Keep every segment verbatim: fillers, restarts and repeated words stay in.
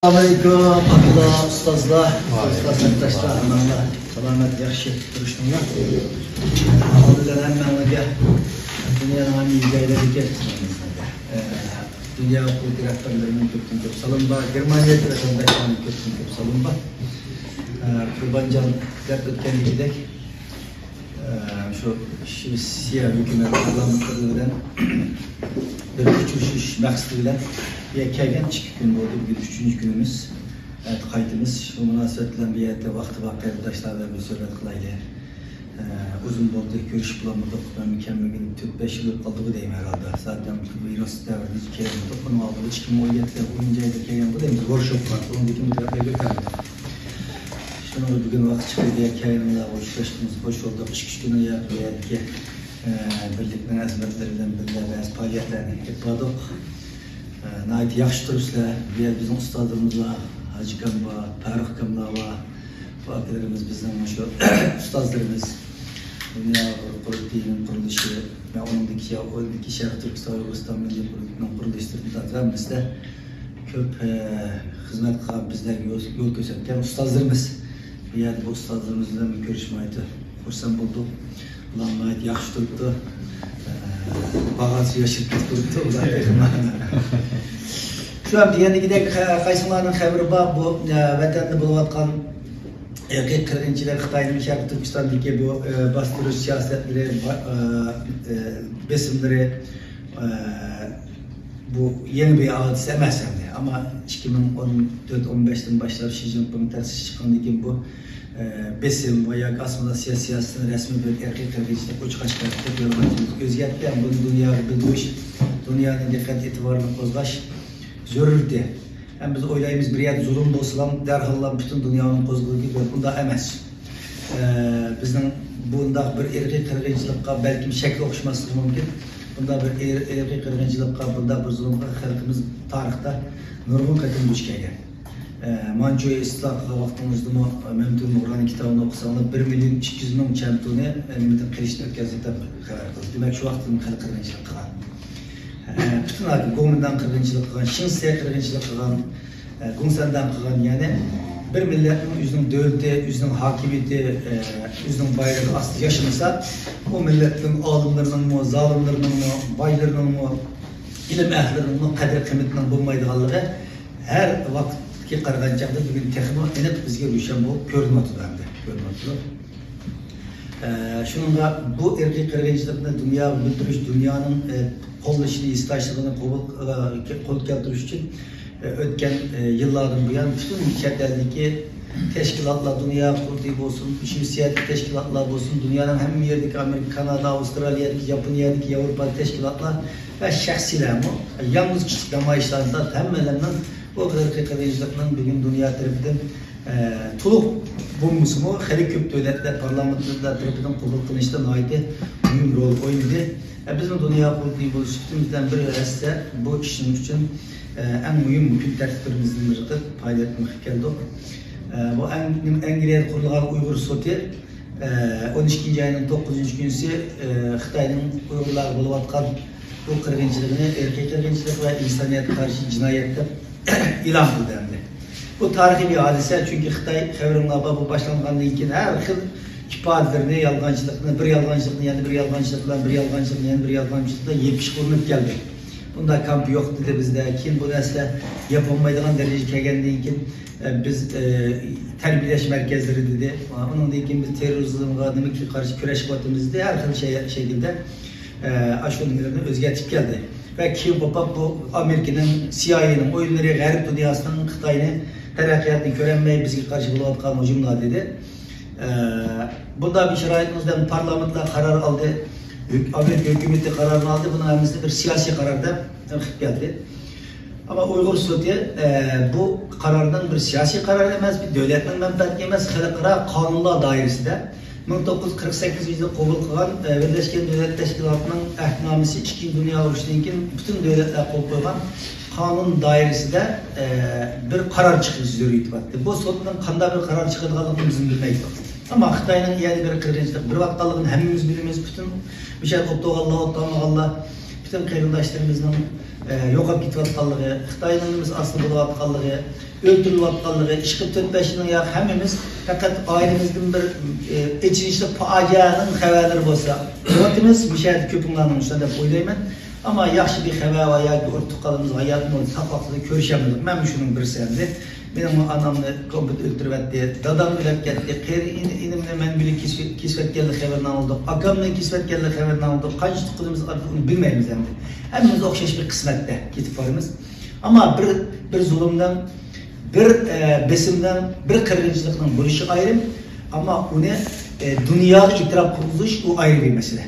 ئەسسالامۇئەلەيكۇم، ئاكىلار، ئۇستازلار، ئۇستاز سەپداشلار، ھەممەڭلار سالامەت، ياخشى تۇرۇشتۇڭلار. ئالدى بىلەن ھەممەڭلارگە دۇنيانىڭ ھەممە يېرىدىكى، ئە، دۇنيا ھوقۇقى رەھبەرلىرىنىڭ كۆپتىن كۆپ سالام بار، گېرمانىيەدىكى ۋەتەنداشلارنىڭ كۆپتىن كۆپ سالام بار. ئە، قۇربانجان دەپ ئۆتكەندىكىدەك، ئە، شۇ شىۋېتسىيە ھۆكۈمەت پارلامېنتلىرى بىلەن بىر ئۇچرىشىش مەقسىتى بىلەن بۇ يەرگە كەلگەن ئىككى كۈن بولدى. بۈگۈن ئۈچىنچى كۈنىمىز. ئەتە قايتىمىز. شۇ مۇناسىۋەت بىلەن بۇ يەردە ۋاقتى بار قېرىنداشلار بىلەن بىر سۆھبەت قىلايلى. ئە، ئۇزۇن بولدى، كۆرۈشۈپ بولالمىدۇق. مەنمۇ كەلمىگىلى تۆت، بەش يىل بولۇپ قالدىغۇ دەيمەن ھەرھالدا. زاتەن ۋىرۇس دەۋرىدە ھېچ كەلمىدۇق. ئۇنىڭ ئالدىدا ئىككى مىڭ ئون يەتتە، ئونىنچى ئايدا كەلگەندىغۇ دەيمىز، ۋوركشوپقا. ئۇنىڭدىن كېيىن بۇ تەرەپلەرگە كەلمىدۇق. شۇنىڭغا بۈگۈن ۋاقىت چىقىپ بۇ يەرگە كەلگىنىڭلارغا ئۇچراشقىنىمىز خوش بولدۇق. ئىككى، ئۈچ كۈن بۇ يەردىكى، ئە، بىرلىكنىڭ ئەزىمەتلىرى بىلەن بىللە بەزى پائالىيەتلەرنى ئېلىپ باردۇق. ئە، ناھايىتى ياخشى تۇرۇپسىلەر. بۇ يەردە بىزنىڭ ئۇستازلىرىمىز بار، ھاجىكام بار، پەرۇقكاملار بار. بۇ ئاكىلىرىمىز بىزنىڭ مۇشۇ ئۇستازلىرىمىز. دۇنيا قۇرۇلتىيىنىڭ قۇرۇلۇشى ۋە ئۇنىڭدىكى، ئۇنىڭدىكى شەرقىي تۈركىستان ئۇيغۇرىستان مىللىي قۇرۇلتىيىنىڭ قۇرۇلۇشلىرىدا ھەممىسىدە كۆپ، ئە، خىزمەت قىلغان، بىزلەرگە يول، يول كۆرسەتكەن ئۇستازلىرىمىز. بۇ يەردە بۇ ئۇستازلىرىمىز بىلەن كۆرۈشۈپ ناھايىتى خۇرسەن بولدۇق. ئۇلار ناھايىتى ياخشى تۇرۇپتۇ. ئە، باغاسى ياشىرىپ كېتىپ تۇرۇپتۇ. ئۇلار شۇ دېگەندىكىدەك، قايسىڭلارنىڭ خەۋىرى بار، بۇ، ئە، ۋەتەندە بولۇۋاتقان ئىرقىي قىرغىنچىلىق، خىتاينىڭ شەرقىي تۈركىستاندىكى بۇ، ئە، باستۇرۇش سىياسەتلىرى، با-، ئە، ئە، بېسىملىرى، ئە، بۇ يېڭى بىر ھادىسە ئەمەس ئەمدى. ئەمما ئىككى مىڭ ئون تۆت، ئون بەشتىن باشلاپ شى جىنپىڭ تەخسىسكە چىققاندىن كېيىن بۇ، ئە، بېسىم ۋە ياكى ئاسسىمىلياتسىيە سىياسىتىنى رەسمىي بىر ئىرقىي قىرغىنچىلىققا ئوچۇق ئاشكارا قىلىپ يالغانچىلىققا ئۆزگەرتتى. ھەم بۇنى دۇنياغا بىلدۈرۈش، دۇنيانىڭ دىققەت ئېتىبارىنى قوزغاش زۆرۈرىيىتى. ھەم بىز ئويلايمىز، بىر يەردە زۇلۇم بولسىلا دەرھاللا پۈتۈن دۇنيانىڭ قوزغىلىدۇ. بۇنداق ئەمەس. ئە، بىزنىڭ بۇنداق بىر ئىرقىي قىرغىنچىلىققا بەلكىم شەكلى ئوخشىماسلىقى مۇمكىن. بۇنداق بىر ئىر-، ئىرقىي قىرغىنچىلىققا، بۇنداق بىر زۇلۇمغا خەلقىمىز تارىختا نۇرغۇن قېتىم دۇچ كەلگەن. ئە، مانچۇ ئىستىلاھ قىلغان ۋاقتىڭىزدىمۇ، ئە، مەمتىمىن مۇغرانىڭ كىتابىنى ئوقۇساڭلار، بىر مىليون ئىككى يۈز مىڭ چەمتۇنى، ئە، نېمىدىن قىلىشتىن ئۆتكۈزدى دەپ خەۋەر قىلدى. دېمەك، شۇ ۋاقىتتىن خەلق قىرغىنچىلىق قىلغان. ئە، پۈتۈن ھاكىم گومىنداڭ قىرغىنچىلىق قىلغان، شىنسى قىرغىنچىلىق قىلغان، ئە، گۇڭسەنداڭ قىلغان، يەنى بىر مىللەتنىڭ ئۆزىنىڭ دۆلىتى، ئۆزىنىڭ ھاكىمىيىتى، ئە، ئۆزىنىڭ بايرىقى ئاستىدا ياشىمىسا، ئۇ مىللەتنىڭ ئالىملىرىنىڭمۇ، زالىملىرىنىڭمۇ، بايلىرىنىڭمۇ، ئىلىم ئەھلىلىرىنىڭمۇ قەدىر-قىممىتىنىڭ بولمايدىغانلىقى ھەر ۋاقىتقا قارىغان چاغدا بۈگۈن تېخىمۇ ئېنىق بىزگە روشەن بولۇپ كۆرۈنۈۋاتىدۇ ئەمدى، كۆرۈنۈۋاتىدۇ. ئە، شۇنىڭغا بۇ ئىرقىي قىرغىنچىلىقنى دۇنياغا بىلدۈرۈش، دۇنيانىڭ، ئە، قوللىشىنى، ھېسداشلىقىنى قوبۇل، ئە، قولغا كەلتۈرۈش ئۈچۈن، ئە، ئۆتكەن، ئە، يىللاردىن بۇيان پۈتۈن چەت ئەلدىكى تەشكىلاتلار، دۇنيا قۇرۇلتىيى بولسۇن، شىۋېتسىيەدىكى تەشكىلاتلار بولسۇن، دۇنيانىڭ ھەممە يېرىدىكى ئامېرىكا، كانادا، ئاۋسترالىيەدىكى، ياپونىيەدىكى، ياۋروپادىكى تەشكىلاتلار ۋە شەخسىيلەرمۇ، يالغۇز كىچىك نامايىشلاردا ھەممىلەرنىڭ بۇ ئىرقىي قىرغىنچىلىقنىڭ بۈگۈن دۇنيا تەرىپىدىن، ئە، تولۇق بولمىسىمۇ، خېلى كۆپ دۆلەتلەر پارلامېنتلار تەرىپىدىن قوبۇل قىلىنىشتا ناھايىتى مۇھىم رول ئوينىدى. ئە، بىزمۇ دۇنيا قۇرۇلتىيى بولۇش سۈپىتىمىز بىلەن بىر ھەسسە بۇ ئىشنىڭ ئۈچۈن، ئە، ئەڭ مۇھىم كۈن تەرتىپلىرىمىزدىن بىرى قىلىپ پائالىيەتنى قىلىپ كەلدۇق. ئە، بۇ ئەڭ-، ئەنگلىيەدە قۇرۇلغان ئۇيغۇر سوتى، ئە، ئون ئىككىنچى ئاينىڭ توققۇزىنچى كۈنىسى، ئە، خىتاينىڭ ئۇيغۇرلارغا بولۇۋاتقان بۇ قىرغىنچىلىقىنى ئىرقىي قىرغىنچىلىق ۋە ئىنسانىيەتكە قارشى جىنايەت دەپ ئېلان قىلدى ئەمدى. بۇ تارىخىي بىر ھادىسە، چۈنكى خىتاي، خەۋىرىڭلار بار، بۇ باشلانغاندىن كېيىن ھەر خىل ئىپادىلىرىنى، يالغانچىلىقنى، بىر يالغانچىلىقنى يەنە بىر يالغانچىلىق بىلەن، بىر يالغانچىلىقنى يەنە بىر يالغانچىلىق بىلەن يېپىشقا ئۇرۇنۇپ كەلدى. بۇنداق كامپ يوق دېدى بىزدە. كېيىن بۇ نەرسىلەر ياپالمايدىغان دەرىجىگە كەلگەندىن كېيىن، ئە، بىز، ئە، تەربىيەلەش مەركەزلىرى دېدى. ئۇنىڭدىن كېيىن بىز تېررورىزمغا نېمىگە قارشى كۈرەشكە قىلىۋاتىمىز دېدى. ھەر خىل شەي-، شەكىلدە، ئە، ئاشۇ نېمىلەرنى ئۆزگەرتىپ كەلدى. ۋە كېيىن بولۇپ بۇ ئامېرىكىنىڭ، سىيائىينىڭ ئويۇنلىرى، غەرب دۇنياسىنىڭ خىتاينى تەرەققىياتنى كۆرەلمەي بىزگە قارشى بولۇۋاتقان ھۇجۇملار دېدى. ئە، بۇنداق بىر شارائىتىمىزدا پارلامېنتلار قارار ئالدى، ھۆك-، ئامېرىكا ھۆكۈمىتى قارارنى ئالدى، بۇنىڭ ھەممىسىنى بىر سىياسىي قارار دەپ قىلىپ كەلدى. ئەمما ئۇيغۇر سوتى، ئە، بۇ قارارنىڭ بىر سىياسىي قارار ئەمەس، بىر دۆلەتنىڭ مەنپەئەتىگە ئەمەس، خەلقئارا قانۇنلار دائىرىسىدە مىڭ توققۇز يۈز قىرىق سەككىزىنچى يىلى قوبۇل قىلغان، ئە، بىرلەشكەن دۆلەتلەر تەشكىلاتىنىڭ ئەھدنامىسى، ئىككىنچى دۇنيا ئۇرۇشىدىن كېيىن پۈتۈن دۆلەتلەر قول قويغان قانۇن دائىرىسىدە، ئە، بىر قارار چىقىرىش زۆرۈرىيىتى بار. بۇ سوتنىڭ قانداق بىر قارار چىقىرىدىغانلىقىنى بىزمۇ بىلمەيتتۇق. ئەمما خىتاينىڭ يەنە بىر قىرغىنچىلىق بېرىۋاتقانلىقىنى ھەممىمىز بىلىمىز. پۈتۈن مۇشۇ يەردە ئولتۇرغانلار، ئولتۇرمىغانلار، پۈتۈن قېرىنداشلىرىمىزنىڭ، ئە، يوقاپ كېتىۋاتقانلىقى، خىتاينىڭ نېمىسى ئاستىدا بولۇۋاتقانلىقى، ئۆلتۈرۈلۈۋاتقانلىقى، ئىشقىلىپ تۆت-بەش يىلدىن ياق ھەممىمىز پەقەت ئائىلىمىزدىن بىر، ئى، ئېچىنىشلىق پاجىئەنىڭ خەۋەرلىرى بولسا ئاڭلاۋاتىمىز. مۇشۇ يەردە كۆپۈڭلارنىڭ شۇنداق دەپ ئويلايمەن. ئەمما ياخشى بىر خەۋەر ۋە ياكى ئۇرۇق-تۇغقانلىرىمىز ھاياتمۇ ساق ۋاقتىدا كۆرۈشەلمىدۇق. مەن مۇشۇنىڭ بىرسى ئەمدى. مېنىڭ ئانامنى كومپيۇتېر ئۆلتۈرۈۋەتتى، دادام ئۆلۈپ كەتتى، قېرى ئىنى-، ئىنىمنى مەڭگۈلۈك كېسىۋ-، كېسىۋەتكەنلىك خەۋىرىنى ئاڭلىدۇق، ئاكامنى كېسىۋەتكەنلىك خەۋىرىنى ئاڭلىدۇق. قانچە تۇغقىنىمىز ئارىدىن ئۇنى بىلمەيمىز ئەمدى. ھەممىمىز ئوخشاش بىر قىسمەتتە كېتىپ بارىمىز. ئەمما بىر، بىر زۇلۇمدىن، بىر، ئە، بېسىمدىن، بىر قىرغىنچىلىقنىڭ بولۇشى ئايرىم، ئەمما ئۇنى، ئە، دۇنياغا ئېتىراپ قىلغۇزۇش، ئۇ ئايرى بىر مەسىلە.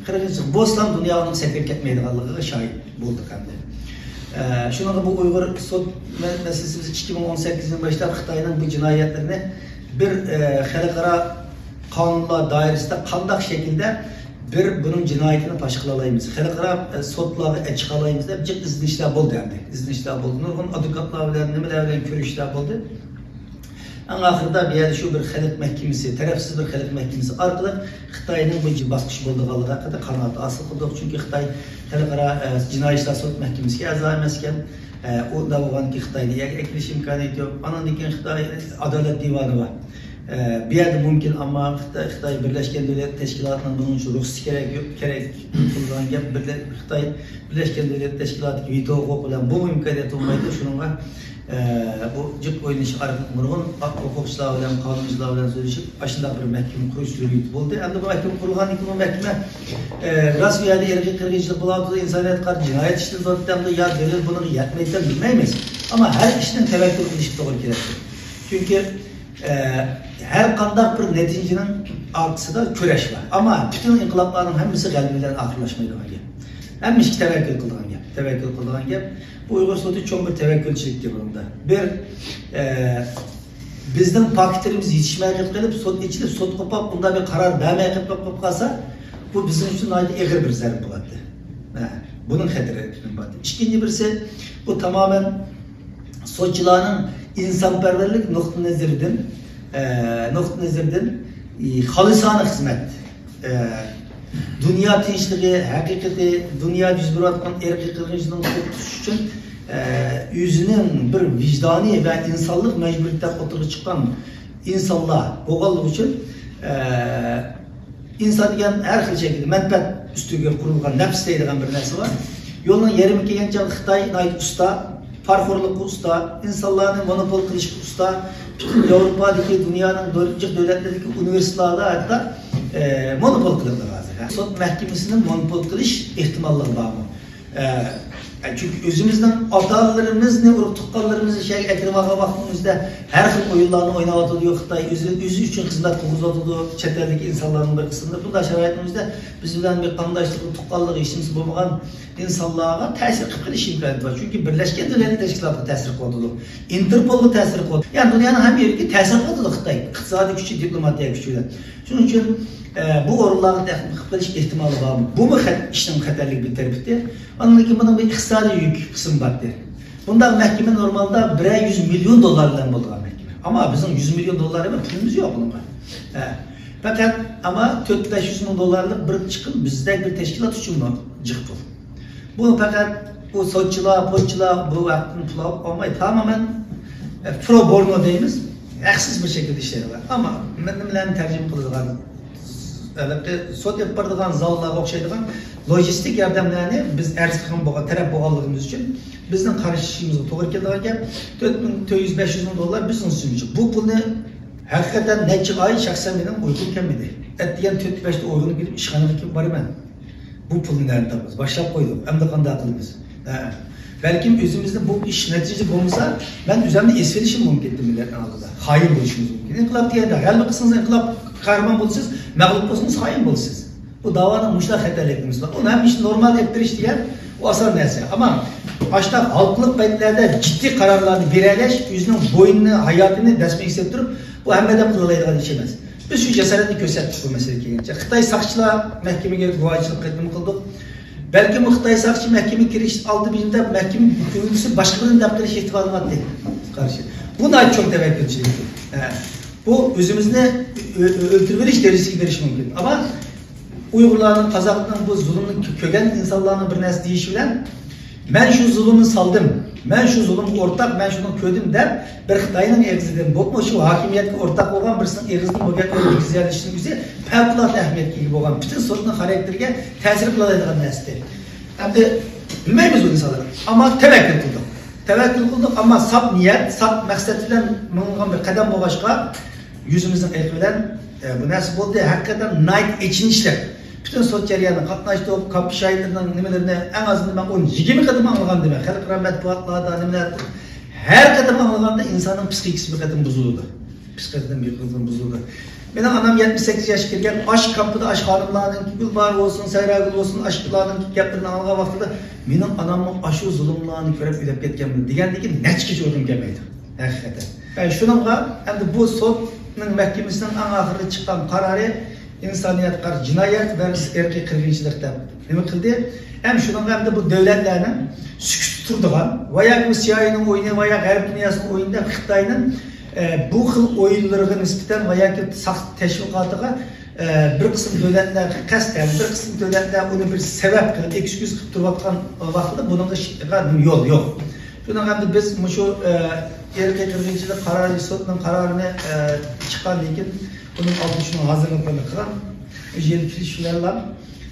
قىرغىنچىلىق بولسىلا دۇنيانىڭ سەكرەپ كەتمەيدىغانلىقىغا شاھىت بولدۇق ئەمدى. ئە، شۇنىڭغا بۇ ئۇيغۇر سوت مە-، مەسىلىسى، بىز ئىككى مىڭ ئون سەككىزىنچى يىلدىن باشلاپ خىتاينىڭ بۇ جىنايەتلىرىنى بىر، ئە، خەلقئارا قانۇنلار دائىرىسىدە قانداق شەكىلدە بىر بۇنىڭ جىنايىتىنى پاش قىلالايمىز، خەلقئارا، ئە، سوتلارغا ئەچىقالايمىز دەپ جىق ئىزدىنىشلەر بولدى ئەمدى. ئىزدىنىشلەر بولدى. نۇرغۇن ئادۋوكاتلار بىلەن، نېمىلەر بىلەن كۆرۈشۈشلەر بولدى. ئەڭ ئاخىرىدا بۇ يەردە شۇ بىر خەلق مەھكىمىسى، تەرەپسىز بىر خەلق مەھكىمىسى ئارقىلىق خىتاينىڭ بۇ باسقۇچ بولىدىغانلىقى ھەققىدە قانائەت ھاسىل قىلدۇق. چۈنكى خىتاي خەلقئارا، ئە، جىنايى ئىشلار سوت مەھكىمىسىگە ئەزا ئەمەسكەن. ئە، ئۇنداق بولغاندىكىن خىتاينى يەرگە ئەكېلىش ئىمكانىيىتى يوق. ئانىڭدىن كېيىن خىتاي ئادالەت دىۋانى بار. ئە، بۇ يەردە مۇمكىن، ئەمما خىتاي، خىتاي بىرلەشكەن دۆلەت تەشكىلاتىنىڭ بۇنىڭ ئۈچۈن رۇخسىتى كېرەك، يوق، كېرەك قىلغان گەپ. بىردە خىتاي بىرلەشكەن دۆلەت تەشكىلاتىدىكى ۋېتو ھوقۇقى بىلەن بۇ ئىمكانىيەت بولمايدۇ. شۇنىڭغا، ئە، بۇ جىق ئويلىنىش ئارقىلىق نۇرغۇن ھوقۇقچىلار بىلەن، قانۇنچىلار بىلەن سۆزلىشىپ، ئاشۇنداق بىر مەھكىمە قۇرۇش زۆرۈرىيىتى بولدى. ئەمدى بۇ مەھكىمە قۇرۇلغاندىن كېيىن بۇ مەھكىمە، ئە، راست بۇ يەردە ئىرقىي قىرغىنچىلىق بولۇۋاتىدۇ، ئىنسانىيەتكە قارشى جىنايەت ئىشلىنىۋاتىدۇ يا دۆلەت بۇنىڭغا يەتمەيدۇ دەپ بىلمەيمىز. ئەمما ھەر ئىشنىڭ تەۋەككۈل قىلىشقا توغرا كېلەتتى. چۈنكى، ئە، ھەر قانداق بىر نەتىجىنىڭ ئارقىسىدا كۈرەش بار. ئەمما پۈتۈن ئىنقىلابلارنىڭ ھەممىسى غەلىبە بىلەن ئاخىرلاشمايدىغان گەپ. ھەممە ئىشقا تەۋەككۈل قىلىدىغان گەپ. تەۋەككۈل قىلىدىغان گەپ. بۇ ئۇيغۇر سوتى چوڭ بىر تەۋەككۈلچىلىككە بۇنىڭدا. بىر، ئە، بىزنىڭ پاكىتلىرىمىز يېتىشمەي قېلىپ، سوت ئېچىلىپ، سوت قوپۇپ، بۇنداق بىر قارار بەرمەي قېلىپ، قېلىپ قالسا، بۇ بىزنىڭ ئۈچۈن ناھايىتى ئېغىر بىر زەربە بولاتتى. ھە، بۇنىڭ خەتىرى بارتتى. ئىككىنچى بىرسى، بۇ تامامەن سوتچىلارنىڭ ئىنسانپەرۋەرلىك نۇقتىئى نەزىرىدىن، ئە، نۇقتىئى نەزىرىدىن، ئى، خالىسانە خىزمەت، ئە، دۇنيا تىنچلىقى، ھەقىقىتى، دۇنيادا يۈز بېرىۋاتقان ئىرقىي قىرغىنچىلىقنى توختىتىش ئۈچۈن، ئە، ئۆزىنىڭ بىر ۋىجدانى ۋە ئىنسانلىق مەجبۇرىيىتى ئوتتۇرىغا چىققان ئىنسانلار بولغانلىقى ئۈچۈن، ئە، ئىنسان دېگەن ھەر خىل شەكىلدە مەنپەئەت ئۈستىگە قۇرۇلغان نەپس دەيدىغان بىر نەرسە بار. يولنىڭ يېرىمىگە كەلگەن چاغدا خىتاي ناھايىتى ئۇستا، پارىخورلۇققا ئۇستا، ئىنسانلارنى مونوپول قىلىشقا ئۇستا. پۈتۈن ياۋروپادىكى، دۇنيانىڭ دۆ-، جىق دۆلەتلىرىدىكى ئۇنىۋېرسىتېتلاردا ھەتتا، ئە، مونوپول قىلىنغان ھازىر. سوت مەھكىمىسىنى مونوپول قىلىش ئېھتىماللىقى بارمۇ؟ ئە، ئە، چۈنكى ئۆزىمىزنىڭ ئاتا-ئانىلىرىمىزنى، ئۇرۇق-تۇغقانلىرىمىزنى شەھەرگە ئەكىرىۋالغان ۋاقتىمىزدا ھەر خىل ئويۇنلارنى ئويناۋاتىدۇ خىتاي. ئۆزى، ئۆزى ئۈچۈن خىزمەت قىلغۇزۇۋاتىدۇ چەت ئەلدىكى ئىنسانلارنىڭ بىر قىسمىنى. بۇنداق شارائىتىمىزدا بىز بىلەن بىر قانداشلىقى، تۇغقانلىقى، ھېچنېمىسى بولمىغان ئىنسانلارغا تەسىر قىلىپ قېلىش ئىمكانىيىتى بار. چۈنكى بىرلەشكەن دۆلەتلەر تەشكىلاتىغا تەسىر قىلىۋاتىدۇ. ئىنتېرپولغا تەسىر قىلىۋاتىدۇ. يەنى دۇنيانىڭ ھەممە يېرىگە تەسىر قىلىۋاتىدۇ خىتاي. ئىقتىسادىي كۈچى، دىپلوماتىيە كۈچى بىلەن. شۇنىڭ ئۈچۈن، ئە، بۇ ئورۇنلارغا تەقدىم قىلىپ قېلىش ئېھتىمالى بارمۇ؟ بۇمۇ خەت-، ئىشنىڭ خەتەرلىك بىر تەرىپى. ئاندىن كېيىن بۇنىڭ بىر ئىقتىسادىي يۈك قىسمى بار. بۇنداق مەھكىمە نورمالدا بىرەر يۈز مىليون دوللار بىلەن بولىدىغان مەھكىمە. ئەمما بىزنىڭ يۈز مىليون دوللار ئەمەس، پۇلىمىز يوق بۇنىڭغا. ھە. پەقەت ئەمما تۆت بەش يۈز مىڭ دوللارلىق بىر چىقىم بىزدەك بىر تەشكىلات ئۈچۈنمۇ جىق پۇل. بۇ پەقەت بۇ سوتچىلار، پوچچىلار بۇ ھەقتىن پۇل ئالماي، تامامەن، ئە، پرو بونو دەيمىز، ھەقسىز بىر شەكىلدە ئىشلەيدىغان. ئەمما نېمىلەرنى تەرجىمە قىلىدىغان، ھېلىقى سوت ئېلىپ بارىدىغان زاللارغا ئوخشايدىغان لوجىستىك ياردەملەرنى بىز ئەرز قىلغان بولغان تەرەپ بولغانلىقىمىز ئۈچۈن بىزنىڭ قارىشىمىزغا توغرا كېلىدىغان گەپ. تۆت مىڭ تۆت يۈز، بەش يۈز مىڭ دوللار بىزنىڭ ئۈستىمىزگە. بۇ پۇلنى ھەقىقەتەن نەچچە ئاي شەخسەن مېنىڭ ئۇيقۇم كەلمىدى. ئەتىگەن تۆت بەشتە ئويغىنىپ كېلىپ ئىشخانىغا كېلىپ بارىمەن. بۇ پۇلنى نەدىن تاپىمىز؟ باشلاپ قويدۇق. ئەمدى قانداق قىلىمىز؟ ھە. بەلكىم ئۆزىمىزنى بۇ ئىش نەتىجە بولمىسا، مەن ئۆزۈمنى ئېسىۋېلىشىم مۇمكىن مىللەتنىڭ ئالدىدا. خائىن بولۇشىمىز مۇمكىن. ئىنقىلاب دېگەندە غەلىبە قىلسىڭىز ئىنقىلاب قەھرىمان بولىسىز، مەغلۇپ بولسىڭىز خائىن بولىسىز. بۇ داۋانىڭ مۇشۇنداق خەتەرلىكلىرى بار. ئۇنى ھەممە ئىشنى نورمال ئېلىپ بېرىش دېگەن ئۇ ئاسان نەرسە. ئەمما ئاشۇنداق ھالقىلىق پەيتلەردە جىددىي قارارلارنى بېرەلەش، ئۆزىنىڭ بوينىنى، ھاياتىنى دەسمىگە سېلىپ تۇرۇپ، بۇ ھەممە ئادەم قىلالايدىغان ئىش ئەمەس. بىز شۇ جاسارەتنى كۆرسەتتۇق بۇ مەسىلىگە كەلگەنچە. خىتاي ساقچىلار مەھكىمىگە گۇۋاھچىلىق قېتىم قىلدۇق. بەلكىم بۇ خىتاي ساقچى مەھكىمىگە كىرىش ئالدى بىلەن دەپ مەھكىمە كۆڭۈلسىز باشقا بىرىنى دەپ قىلىش ئېھتىمالى بار. قارشى. بۇ ناھايىتى چوڭ تەۋەككۈلچىلىك. ھە. بۇ ئۆزىمىزنى ئۆ-، ئۆ-، ئۆلتۈرۈۋېلىش دەرىجىسىگە بېرىشى مۇمكىن. ئەمما ئۇيغۇرلارنىڭ، قازاقنىڭ بۇ زۇلۇمنى كۆ-، كۆرگەن ئىنسانلارنىڭ بىر نەرسە دېيىشى بىلەن، مەن شۇ زۇلۇمنى سالدىم، مەن شۇ زۇلۇمغا ئورتاق، مەن شۇنى كۆردۈم دەپ، بىر خىتاينىڭ ئېغىزىدىن، بولۇپمۇ شۇ ھاكىمىيەتكە ئورتاق بولغان بىرسىنىڭ ئېغىزىدىن بۇ گەپلەرنى يېتىشىنىڭ ئۆزى پەۋقۇلئاددە ئەھمىيەتكە ئىگە بولغان، پۈتۈن سوتنىڭ خاراكتېرىگە تەسىر قىلالايدىغان نەرسە. ئەمدى بىلمەيمىز بۇ ئىنسانلارنى. ئەمما تەۋەككۈل قىلدۇق. تەۋەككۈل قىلدۇق، ئەمما ساپ نىيەت، ساپ مەقسەت بىلەن ماڭغان بىر قەدەم بولغاچقا، يۈزىمىزنىڭ ئېقى بىلەن، ئە، بۇ نەرسە بولدى. ھەقىقەتەن ناھايىتى ئېچىنىشلىق. پۈتۈن سوت جەريانىغا قاتناشتۇق، كاپا شاھىتلىرىنىڭ نېمىلىرىنى ئەڭ ئازىندىن مەن ئون، يىگىرمە قېتىم ئاڭلىغانىدىم. خەلقئارا مەتبۇئاتلاردا، نېمىلەردە، ھەر قېتىم ئاڭلىغاندا ئىنساننىڭ پسىخىكىسى بىر قېتىم بۇزۇلىدۇ. پسىخىكىسى بىر قېتىم بۇزۇلىدۇ. مېنىڭ ئانام يەتمىش سەككىز ياشقا كىرگەن، ئاشۇ كامپىدا ئاشۇ خانىملارنىڭكى، گۈلباھار بولسۇن، سەھراگۈل بولسۇن، ئاشۇلارنىڭكى گەپلىرىنى ئاڭلىغان ۋاقتىدا، مېنىڭ ئاناممۇ ئاشۇ زۇلۇملارنى كۆرۈپ ئۆلۈپ كەتكەنمۇ دېگەندىكىن نەچچە كېچە ئۇيقۇم كەلمەيدۇ. ھەقىقەتەن. ئە، شۇنىڭغا ئەمدى بۇ سوتنىڭ مەھكىمىسىنىڭ ئەڭ ئاخىرىدا چىققان قارارى ئىنسانىيەتكە قارشى جىنايەت ۋە ئىرقىي قىرغىنچىلىق دەپ نېمە قىلدى؟ ھەم شۇنىڭغا ئەمدى بۇ دۆلەتلەرنىڭ سۈكۈتتە تۇرىدىغان ۋە ياكى بۇ سىئايئېينىڭ ئويۇنى ۋە يا غەرب دۇنياسىنىڭ ئويۇنى دەپ خىتاينىڭ، ئە، بۇ خىل ئويۇنلىرىغا نىسبەتەن ۋە ياكى ساختا تەشۋىقاتىغا، ئە، بىر قىسىم دۆلەتلەرگە قەستەن، بىر قىسىم دۆلەتلەر ئۇنى بىر سەۋەب قىلىپ، ئېكسكيۇز قىلىپ تۇرۇۋاتقان ۋاقتىدا بۇنىڭغا ھېچقانداق يول يوق. شۇنىڭغا ئەمدى بىز مۇشۇ، ئە، ئىرقىي قىرغىنچىلىق قارارى، سوتنىڭ قارارىنى، ئە، چىققاندىن كېيىن، بۇنىڭ ئالدىدا شۇنىڭ ھازىرلىقلىرىنى قىلغان، مۇشۇ يىل كېلىش بىلەنلا،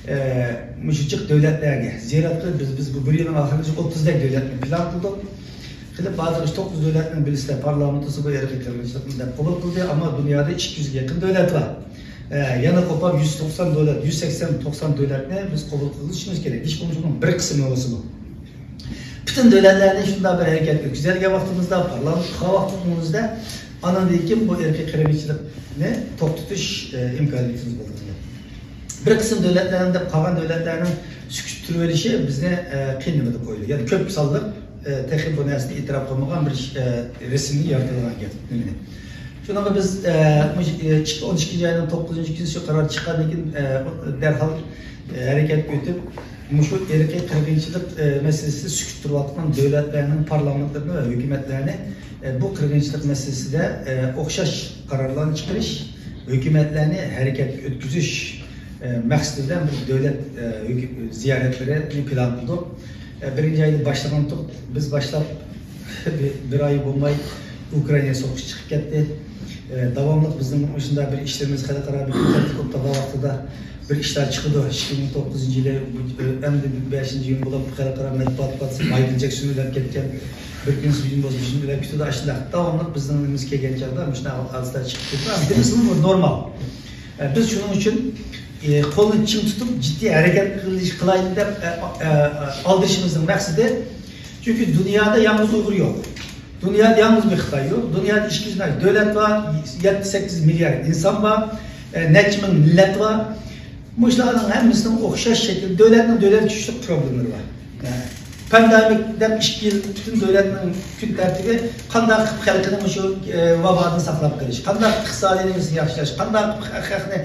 ئە، مۇشۇ جىق دۆلەتلەرگە زىيارەت قىلىپ، بىز، بىز بۇ بىر يىلنىڭ ئاخىرىغىچە ئوتتۇزدەك دۆلەتنى پىلان قىلدۇق. قىلىپ، ھازىر شۇ توققۇز دۆلەتنىڭ بىرسىدە پارلامېنتىسى بۇ ئىرقىي قىرغىنچىلىقنى دەپ قوبۇل قىلدى، ئەمما دۇنيادا ئىككى يۈزگە يېقىن دۆلەت بار. ئە، يەنە قوپاپ يۈز توقسان دۆلەت، يۈز سەكسەن توقسان دۆلەتنى بىز قوبۇل قىلىشىمىز كېرەك. ھېچ بولمىسا بۇنىڭ بىر قىسمى بولسىمۇ. پۈتۈن دۆلەتلەرنى شۇنداق بىر ھەرىكەتكە ئۆتكۈزەلىگەن ۋاقتىمىزدا، پارلامېنت قۇرغان ۋاقتىمىزدا، ئاندىن كېيىن بۇ ئىرقىي قىرغىنچىلىقنى توختىتىش، ئە، ئىمكانىيىتىمىز بولىدۇ. بىر قىسىم دۆلەتلەرنىڭ دەپ قالغان دۆلەتلەرنىڭ سۈكۈت تۇرۇۋېلىشى بىزنى، ئە، قىيىن نېمىدە قويىدۇ. يەنى كۆپ سانلىق، ئە، تېخى بۇ نەرسىنى ئېتىراپ قىلمىغان بىر، ئە، رەسىمنى يارىتىدىغان گەپ. نېمىنى؟ شۇنىڭغا بىز، ئە، مۇشۇ، ئە، ئىككى، ئون ئىككىنچى ئاينىڭ توققۇزىنچى كۈنى شۇ قارار چىققاندىن كېيىن، ئە، دەرھال، ئە، ھەرىكەتكە ئۆتۈپ، مۇشۇ ئىرقىي قىرغىنچىلىق، ئە، مەسىلىسىدە سۈكۈت تۇرۇۋاتقان دۆلەتلەرنىڭ پارلامېنتلىرىنى ۋە ھۆكۈمەتلەرنى، ئە، بۇ قىرغىنچىلىق مەسىلىسىدە، ئە، ئوخشاش قارارلارنى چىقىرىش، ھۆكۈمەتلەرنى ھەرىكەتكە ئۆتكۈزۈش، ئە، مەقسىتى بىلەن بىر دۆلەت، ئە، ھۆكۈ-، زىيارەتلىرىنى پىلان قىلدۇق. ئە، بىرىنچى ئايدا باشلىغانتۇق. بىز باشلاپ بىر، بىر ئاي بولماي ئۇكرائىنا سوقۇشى چىقىپ كەتتى. ئە، داۋاملىق بىزنىڭ مۇشۇنداق بىر ئىشلىرىمىز خەلقئارا بىر كۆپرەك توختىغان ۋاقتىدا بىر ئىشلار چىقىدۇ. ئىككى مىڭ توققۇزىنچى يىلى، ئە، ئەمدى بەشىنچى يىل بولۇپ خەلقئارا مەتبۇئات پارتىيەسى مايكل جەكسون ئۆلۈپ كەتكەن، بىر كۈن بىزمۇ بىزمۇ ئۆلۈپ كېتىدۇ. ئاشۇنداق داۋاملىق بىزنىڭ نېمىمىز كەلگەن چاغدا مۇشۇنداق ھادىسىلەر چىقىپ كېتىدۇ. بىز بۇ نورمال. ئە، بىز شۇنىڭ ئۈچۈن، ئە، قولنى چىڭ تۇتۇپ، جىددىي ھەرىكەت قىلىش، قىلايلى دەپ، ئە، ئە، ئە، ئالدىرىشىمىزنىڭ مەقسىتى، چۈنكى دۇنيادا يالغۇز ئۇيغۇر يوق. دۇنيادا يالغۇز بىر خىتاي يوق. دۇنيادا ئىككى يۈز دۆلەت بار، يەتتە سەككىز مىليارد ئىنسان بار، ئە، نەچچە مىڭ مىللەت بار. مۇشۇلارنىڭ ھەممىسىنىڭ ئوخشاش شەكىلدە دۆلەتنىڭ دۆلەت كۈچلۈك پروبلېمىلىرى بار. پاندېمىك دەپ ئىككى يىل پۈتۈن دۆلەتنىڭ كۈن تەرتىپى قانداق قىلىپ خەلقىنى مۇشۇ، ئە، ۋابادىن ساقلاپ قېلىش، قانداق ئىقتىسادىي نېمىسىنى ياخشىلاش، قانداق قىلىپ خەلقنى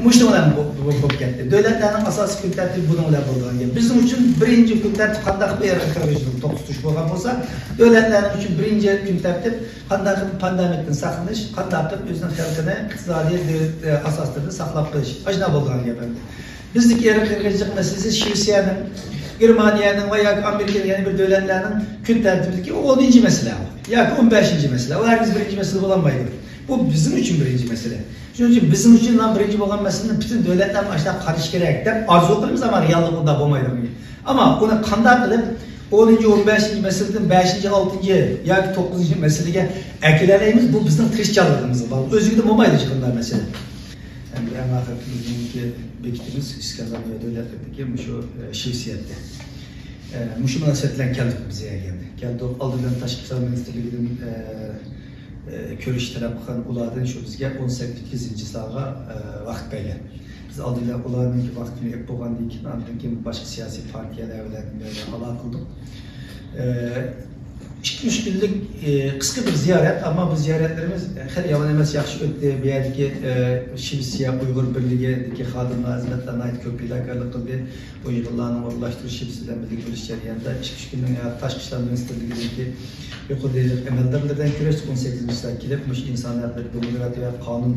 مۇشۇنىڭ بىلەن بو-، بو-، بولۇپ كەتتى. دۆلەتلەرنىڭ ئاساسىي كۈن تەرتىپى بۇنىڭ بىلەن بولىدىغان گەپ. بىزنىڭ ئۈچۈن بىرىنچى كۈن تەرتىپ قانداق قىلىپ ئىرقىي قىرغىنچىلىقنى توختىتىش بولغان بولسا، دۆلەتلەرنىڭ ئۈچۈن بىرىنچى كۈن تەرتىپ قانداق قىلىپ پاندېمىكتىن ساقلىنىش، قانداق قىلىپ ئۆزىنىڭ خەلقىنى ئىقتىسادىي دۆ-، ئە، ئاساسلىرىنى ساقلاپ قېلىش. ئاشۇنداق بولىدىغان گەپ ئەمدى. بىزدىكى ئىرقىي قىرغىنچىلىق مەسىلىسى شىۋېتسىيەنىڭ، گېرمانىيەنىڭ ۋە ياكى ئامېرىكىنىڭ يەنە بىر دۆلەتلەرنىڭ كۈن تەرتىپىدىكى ئونىنچى مەسىلە ياكى ئون بەشىنچى مەسىلە. ئۇ ھەرگىز بىرىنچى مەسىلە بولالمايدۇ. بۇ بىزنىڭ ئۈچۈن بىرىنچى مەسىلە. شۇنىڭ ئۈچۈن بىزنىڭ ئۈچۈن بىرىنچى بولغان مەسىلىنى پۈتۈن دۆلەتلەر ئاشۇنداق قارىشى كېرەك دەپ ئارزۇ قىلىمىز، ئەمما رېئاللىقتا بولمايدۇ. ئەمما ئۇنى قانداق قىلىپ ئونىنچى، ئون بەشىنچى مەسىلىدىن بەشىنچى، ئالتىنچى ياكى توققۇزىنچى مەسىلىگە ئەكېلەلەيمىز، بۇ بىزنىڭ تىرىشچانلىقىمىزغا باغلىق. ئۆزلۈكىدىن بولمايدۇ ھېچقانداق مەسىلە. ئەمدى ئەڭ ئاخىرقى بىزنىڭكى بېكىتىمىز ئىسكەندىناۋىيە دۆلەتلىرىدىكى مۇشۇ، ئە، شىۋېتسىيەدە. ئە، مۇشۇ مۇناسىۋەت بىلەن كەلدۇق بىز يەرگە ئەمدى. كەلدۇق، ئالدى بىلەن تاشقى ئىشلار مىنىستىرلىكىدىن، ئە، ئە، كۆرۈش تەلەپ قىلغان ئۇلاردىن شۇ بىزگە ئون سەككىزىنچى چىسلاغا، ئە، ۋاقىت بەرگەن. بىز ئالدى بىلەن ئۇلارنىڭكى ۋاقتىنى ئېلىپ بولغاندىن كېيىن، ئاندىن كېيىن باشقا سىياسىي پارتىيەلەر بىلەن ئالاقە قىلدۇق. ئە، ئىككى، ئۈچ كۈنلۈك، ئە، قىسقا بىر زىيارەت، ئەمما بۇ زىيارەتلىرىمىز خېلى يامان ئەمەس، ياخشى ئۆتتى. بۇ يەردىكى، ئە، شىۋېتسىيە ئۇيغۇر بىرلىكىدىكى خادىملار، خىزمەتلەر ناھايىتى كۆپ پىداكارلىق قىلدى. بۇ يىغىنلارنىڭ ئورۇنلاشتۇرۇشى بىز بىلەن بىللە كۆرۈش جەريانىدا ئىككى، ئۈچ كۈننىڭ تاشقى ئىشلار مىنىستىرلىكىدىكى يۇقىرى دەرىجىلىك ئەمەلدارلىرى بىلەن كۆرۈشتۇق. ئون سەككىزىنچى چىسلاغا كېلىپ، مۇشۇ ئىنسان ھەقلىرى، دېموكراتىيە ۋە قانۇن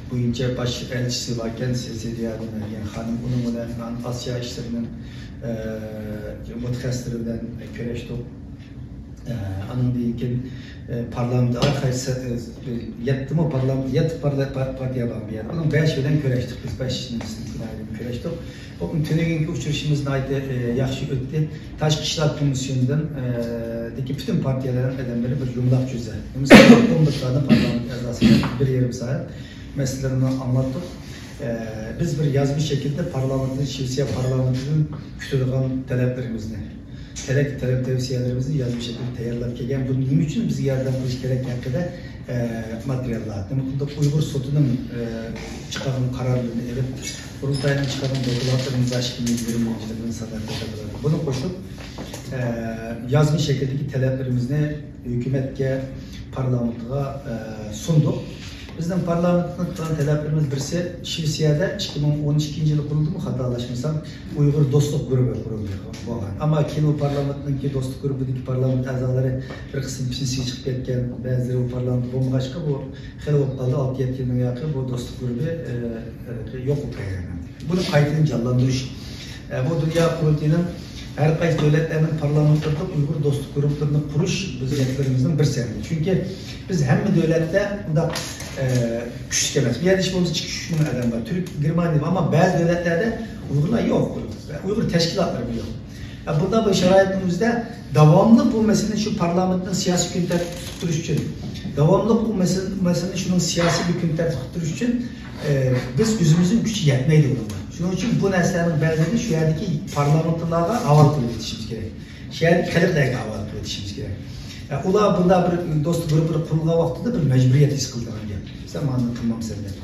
بويىچە باش ئەلچىسى باركەن، سېسىلىيا دېگەن خانىم، ئۇنىڭ بىلەن ئاسىيا ئىشلىرىنىڭ، ئە، مۇتەخەسسىسلىرى بىلەن كۆرۈشتۇق. ئە، ئانىڭدىن كېيىن، ئە، پارلامېنت ھەر قايسى، ئە، يەتتىمۇ پارلامېنت، يەتتە پارلا-، پار-، پارتىيە بار بۇ يەردە. ئۇنىڭ بەشى بىلەن كۆرۈشتۇق بىز، بەش نېمىسى بىلەن كۆرۈشتۇق. بۇ تۈنۈگۈنكى ئۇچرىشىشىمىز ناھايىتى، ئە، ياخشى ئۆتتى. تاشقى ئىشلار كومىسسىيىسىدىن، ئە، دىكى پۈتۈن پارتىيەلەرنىڭ ئادەملىرى بىر يۇمىلاق جۈزە. نېمىسى، ئون بىر دانە پارلامېنت ئەزاسى بىلەن بىر يېرىم سائەت مەسىلىلىرىنى ئاڭلاتتۇق. ئە، بىز بىر يازما شەكىلدە پارلامېنتتىن، شىۋېتسىيە پارلامېنتىدىن كۈتىدىغان تەلەپلىرىمىزنى، تەلەپ، تەلەپ تەۋسىيەلىرىمىزنى يازما شەكىلدە تەييارلاپ كەلگەن. بۇ نېمە ئۈچۈن بىزگە ياردەم قىلىش كېرەك ھەققىدە، ئە، ماتېرىياللار. نېمە قىلدۇق؟ ئۇيغۇر سوتىنىڭ، ئە، چىقارغان قارارلىرىنى ئېلىپ، قۇرۇلتاينىڭ چىقارغان دوكلاتلىرىنى، يىگىرمە يىللىقىنى، سانائەت تەدبىرلىرىنى، بۇنى قوشۇپ، ئە، يازما شەكىلدىكى تەلەپلىرىمىزنى ھۆكۈمەتكە، پارلامېنتىغا، ئە، سۇندۇق. بىزنىڭ پارلامېنتنىڭ قىلغان تەلەپلىرىمىز بىرسى، شىۋېتسىيەدە ئىككى مىڭ ئون ئىككىنچى يىلى قۇرۇلدىمۇ، خاتالاشمىسام، ئۇيغۇر دوستلۇق گۇرۇپپا قۇرۇلدى، بولغان. ئەمما كېيىن ئۇ پارلامېنتنىڭكى دوستلۇق گۇرۇپپىدىكى پارلامېنت ئەزالىرى بىر قىسىم پېنسىيەگە چىقىپ كەتكەن، بەزىلىرى ئۇ پارلامېنتتا بولمىغاچقا، بۇ خېلى بولۇپ قالدى، ئالتە يەتتە يىلدىن ياقى بۇ دوستلۇق گۇرۇپپا، ئە، يوق بولۇپ قالغان. بۇنى قايتىدىن جانلاندۇرۇش. ئە، بۇ دۇنيا قۇرۇلتىيىنىڭ ھەر قايسى دۆلەتلەرنىڭ پارلامېنتلىرىدا ئۇيغۇر دوستلۇق گۇرۇپپىلىرىنى قۇرۇش بىز نىيەتلىرىمىزنىڭ بىرسى. چۈنكى بىز ھەممە دۆلەتتە بۇنداق، ئە، كۈچلۈك ئەمەس. بۇ يەردە ھېچ بولمىسا ئىككى ئۈچ مىڭ ئادەم بار. تۈرك، گېرمانىيە بار، ئەمما بەزى دۆلەتلەردە ئۇيغۇرلار يوق. ئۇيغۇر تەشكىلاتلىرىمۇ يوق. ئە، بۇنداق بىر شارائىتنىڭ ئۆزىدە داۋاملىق بۇ مەسىلىنى شۇ پارلامېنتنىڭ سىياسىي كۈن تەرتىپىدە تۇتۇپ تۇرۇش ئۈچۈن، داۋاملىق بۇ مەسىلە-، مەسىلىنى شۇنىڭ سىياسىي بىر كۈن تەرتىپتە تۇتۇپ تۇرۇش ئۈچۈن، ئە، بىز ئۆزىمىزنىڭ كۈچى يەتمەيدۇ بۇنىڭغا. شۇنىڭ ئۈچۈن بۇ نەرسىلەرنىڭ بەزىلىرىنى شۇ يەردىكى پارلامېنتلارغا ھاۋالە قىلىپ ئۆتۈشىمىز كېرەك. شۇ يەردىكى خەلقلەرگە ھاۋالە قىلىپ ئۆتۈشىمىز كېرەك. ئە، ئۇلار بۇنداق بىر دوستلۇق گۇرۇپپىلىرى قۇرۇلغان ۋاقتىدا بىر مەجبۇرىيەت ھېس قىلىدىغان گەپ. سەن مانا قىلمامسەن دەپ.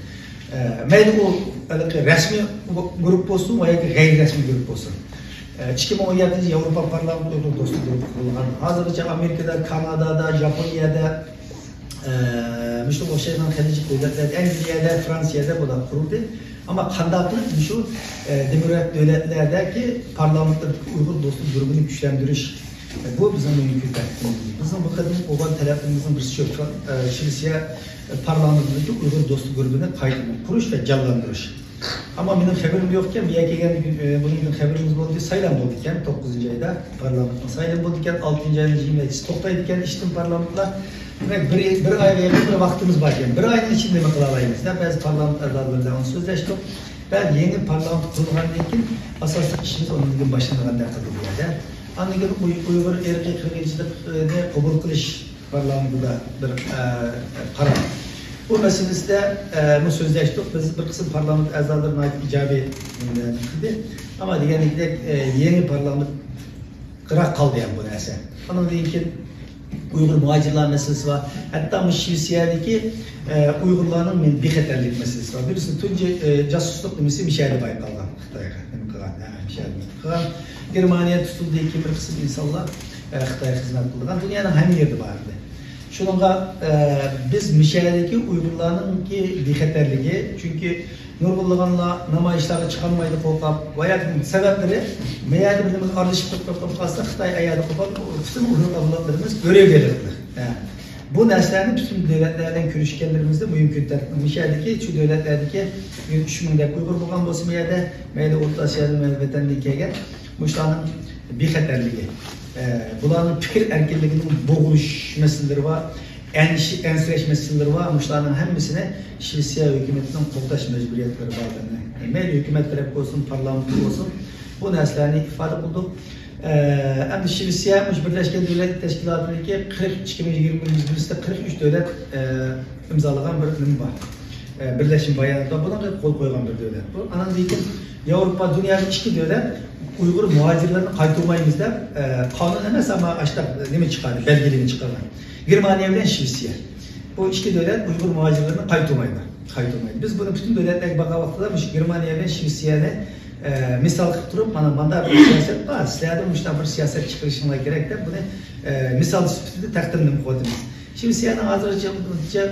ئە، مەيلى ئۇ ھېلىقى رەسمىي گۇرۇپپا بولسۇن ۋە ياكى غەيرىي رەسمىي گۇرۇپپا بولسۇن. ئە، ئىككى مىڭ ئون يەتتىنچى يىل ياۋروپا پارلامېنتى ئۇيغۇر دوستلۇق گۇرۇپپا قۇرۇلغان. ھازىرغىچە ئامېرىكىدا، كانادادا، ياپونىيەدە، ئە، مۇشۇنىڭغا ئوخشايدىغان خەلىج دۆلەتلەردە، ئەنگلىيەدە، فرانسىيەدە بۇلار قۇرۇلدى. ئەمما قانداق قىلىپ مۇشۇ، ئە، دېموكرات دۆلەتلەردىكى پارلامېنتلىرىدىكى ئۇيغۇر دوستلۇق گۇرۇپپىنى كۈچلەندۈرۈش، ئە، بۇ بىزنىڭ بۈگۈنكى كۈن تەكلىپىمىز. بىزنىڭ بۇ قېتىمقى قويغان تەلەپلىرىمىزنىڭ بىرسى شۇ، ئە، شىۋېتسىيە پارلامېنتىدىكى ئۇيغۇر دوستلۇق گۇرۇپپىنى قايتىدىن قۇرۇش ۋە جانلاندۇرۇش. ئەمما مېنىڭ خەۋىرىم يوق ئىكەن، بۇ يەرگە كەلگەندىن كېيىن، ئە، بۇنىڭدىن خەۋىرىمىز بولدى، سايلام بولدى ئىكەن، توققۇزىنچى ئايدا پارلامېنتنىڭ سايلىمى بولدى ئىكەن، ئالتىنچى ئاينىڭ يىگىرمە يەتتىسى توختايدىكەن ئىشتىن پارلامېنتلار. دېمەك، بىر، بىر ئايغا يېقىن بىر ۋاقتىمىز بار ئىكەن. بىر ئاينىڭ ئىچىدە نېمە قىلالايمىز دەپ بەزى پارلامېنت ئەزالىرى بىلەن ئۇنى سۆزلەشتۇق. بەزى يېڭى پارلامېنت قۇرۇلغاندىن كېيىن ئاساسلىق ئىشىمىز ئۇنىڭدىن كېيىن باشلىنىدىغاندەك قىلدى بۇ يەردە. ئاندىن كېيىن ئۇي-، ئۇيغۇر ئىرقىي قىرغىنچىلىقىنى قوبۇل قىلىش پارلامېنتىدا بىر، ئە، قارار. بۇ مەسىلىسىدە، ئە، بۇ سۆزلەشتۇق. بىز بىر قىسىم پارلامېنت ئەزالىرى ناھايىتى ئىجابىي، ئە، قىلدى. ئەمما دېگەندەك، ئە، يېڭى پارلامېنت يىراق قالدى يەنە بۇ نەرسە. ئۇنىڭدىن كېيىن ئۇيغۇر مۇھاجىرلار مەسىلىسى بار. ھەتتا مۇشۇ شىۋېتسىيەدىكى، ئە، ئۇيغۇرلارنىڭ مەن-، بىخەتەرلىك مەسىلىسى بار. بىرسى تۇنجى، ئە، جاسۇسلۇق نېمىسى مۇشۇ يەردە بايقالغان. خىتايغا نېمە قىلغان؟ ھە، مۇشۇ يەردە قىلغان. گېرمانىيە تۇتۇلدى، كېيىن بىر قىسىم ئىنسانلار، ئە، خىتايغا خىزمەت قىلىدىغان. دۇنيانىڭ ھەممە يېرىدە بار ئىدى. شۇنىڭغا، ئە، بىز مۇشۇ يەردىكى ئۇيغۇرلارنىڭكى بىخەتەرلىكى، چۈنكى نۇرغۇنلىغانلار نامايىشلارغا چىقالمايدۇ قورقۇپ، ۋە ياكى سەۋەبلىرى، مەيەردە بىر نېمە ئارىلىشىپ قېلىپ قالسا، خىتاي ئەيەردە قوپال، پۈتۈن ئۇيغۇر ئاۋلادلىرىمىز ئۆرۈۋېلىپتۇ. ھە. بۇ نەرسىلەرنى پۈتۈن دۆلەتلەر بىلەن كۆرۈشكەنلىرىمىزدە مۇھىم كۈن تەرتىپىدە، مۇشۇ يەردىكى، شۇ دۆلەتلەردىكى ئۈچ مىڭدەك ئۇيغۇر بولغان بولسا، بۇ يەردە، مەيلى ئوتتۇرا ئاسىيادىن، مەيلى ۋەتەندىن كەلگەن، مۇشۇلارنىڭ بىخەتەرلىكى، ئە، بۇلارنىڭ پىكىر ئەركىنلىكىنىڭ بوغۇلۇش مەسىلىلىرى بار، ئەندىشە، ئەنسىرەش مەسىلىلىرى بار. مۇشۇلارنىڭ ھەممىسىنى شىۋېتسىيە ھۆكۈمىتىنىڭ قوغداش مەجبۇرىيەتلىرى بارلىقىنى، مەيلى ھۆكۈمەت تەرەپ بولسۇن، پارلامېنت بولسۇن، بۇ نەرسىلەرنى ئىپادە قىلدۇق. ئە، ئەمدى شىۋېتسىيە مۇشۇ بىرلەشكەن دۆلەتلەر تەشكىلاتىدىكى قىرىق، ئىككى مىڭ يىگىرمە يىلىمىزدا قىرىق ئۈچ دۆلەت، ئە، ئىمزالىغان بىر نېمە بار. ئە، بىرلەشمە بايانات بار. بۇنىڭغا قول قويغان بىر دۆلەت بۇ. ئانىڭدىن كېيىن ياۋروپا، دۇنيادا ئىككى دۆلەت ئۇيغۇر مۇھاجىرلىرىنى قايتۇرمايمىز دەپ، ئە، قانۇن ئەمەس، ئەمما ئاشتاق نېمە چىقاردى، بەلگىلىمە چىقارغان. گېرمانىيە بىلەن شىۋېتسىيە. بۇ ئىككى دۆلەت ئۇيغۇر مۇھاجىرلىرىنى قايتۇرمايدۇ. قايتۇرمايدۇ. بىز بۇنى پۈتۈن دۆلەتلەرگە بارغان ۋاقتىدا مۇشۇ گېرمانىيە بىلەن شىۋېتسىيەنى، ئە، مىسال قىلىپ تۇرۇپ، مانا مانداق بىر سىياسەت بار، سىلەردىن مۇشۇنداق بىر سىياسەت چىقىرىشىڭلار كېرەك دەپ، بۇنى، ئە، مىسال سۈپىتىدە تەقدىم قىلىۋاتىمىز. شىۋېتسىيەنىڭ ھازىرغىچە،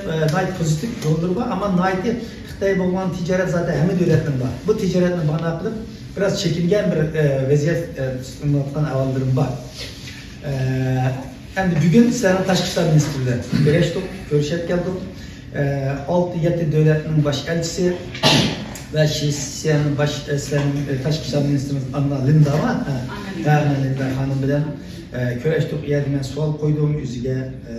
ئە، ناھايىتى پوزىتىپ روللىرى بار، ئەمما ناھايىتى خىتاي بولغان تىجارەت زادى ھەممە دۆلەتنىڭ بار. بۇ تىجارەتنى باھانە قىلىپ، بىراز چېكىنگەن بىر، ئە، ۋەزىيەت، ئە، تۇتۇنۇۋاتقان ئەھۋاللىرىم بار. ئە، ئەمدى بۈگۈن سىلەرنىڭ تاشقى ئىشلار مىنىستىرى بىلەن كۆرۈشتۇق، كۆرۈشۈپ كەلدۇق. ئە، ئالتە، يەتتە دۆلەتنىڭ باش ئەلچىسى، ۋە شىسيەن باش، ئە، سىلەرنىڭ، ئە، تاشقى ئىشلار مىنىستىرىمىز ئاننا لىندا بار. ھە، ئاننا لىندا. ھە، ئاننا لىندا خانىم بىلەن، ئە، كۆرۈشتۇق. ئۇ يەردە مەن سوئال قويدۇم ئۆزىگە، ئە،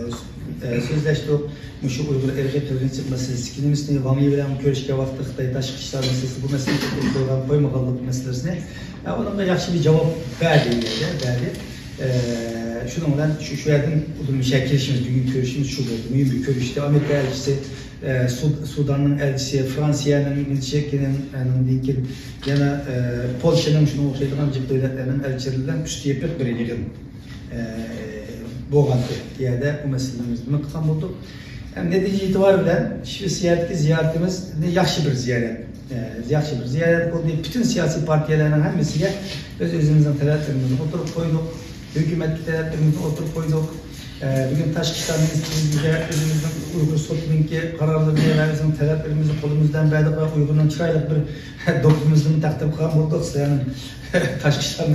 ئە، سۆزلەشتۇق. مۇشۇ ئۇيغۇر ئىرقىي قىرغىنچىلىق مەسىلىسى، ئىككىنچىسى ۋاڭ يى بىلەن كۆرۈشكەن ۋاقىتتا خىتاي تاشقى ئىشلار مىنىستىرى بۇ مەسىلىنى قويغان، قويمىغانلىق مەسىلىسىنى. ھە، ئۇنىڭغا ياخشى بىر جاۋاب بەردى، بەردى. ئە، شۇنىڭ بىلەن شۇ، شۇ يەردىن ئۇدۇل مۇشۇ كېلىشىمىز، بۈگۈن كۆرۈشىمىز شۇ بولدى. مۇھىم بىر كۆرۈشتى. ئامېرىكا ئەلچىسى، ئە، سۇد-، سۇداننىڭ ئەلچىسى، فرانسىيەنىڭ، بېلجىكىنىڭ، ئاندىن كېيىن يەنە، ئە، پولشانىڭ، شۇنىڭغا ئوخشايدىغان جىق دۆلەتلەرنىڭ ئەلچىلىرى بىلەن ئۈستى يېپىق بىر يىغىن، ئە، بولغانتى. بۇ يەردە بۇ مەسىلىمىز نېمە قىلغان بولدۇق؟ ھەم نەتىجە ئېتىبارى بىلەن شىۋېتسىيەدىكى زىيارىتىمىز ياخشى بىر زىيارەت. ئە، ياخشى بىر زىيارەت بولدى. پۈتۈن سىياسىي پارتىيەلەرنىڭ ھەممىسىگە بىز ئۆزىمىزنىڭ تەلەپلىرىمىزنى ئوتتۇرىغا قويدۇق. ھۆكۈمەتكە تەلەپلىرىمىزنى ئوتتۇرىغا قويدۇق. ئە، بۈگۈن تاشقى ئىشلار مىنىستىرلىكىگە ئۆزىمىزنىڭ ئۇيغۇر سوتىنىڭكى قارارلىرىنى ۋە ئۆزىنىڭ تەلەپلىرىمىزنى قولىمىزدىن بەردۇق ۋە ئۇيغۇرنىڭ چىرايلىق بىر دوپپىمىزنىمۇ تەقدىم قىلغان بولدۇق سىلەرنىڭ تاشقى ئىشلار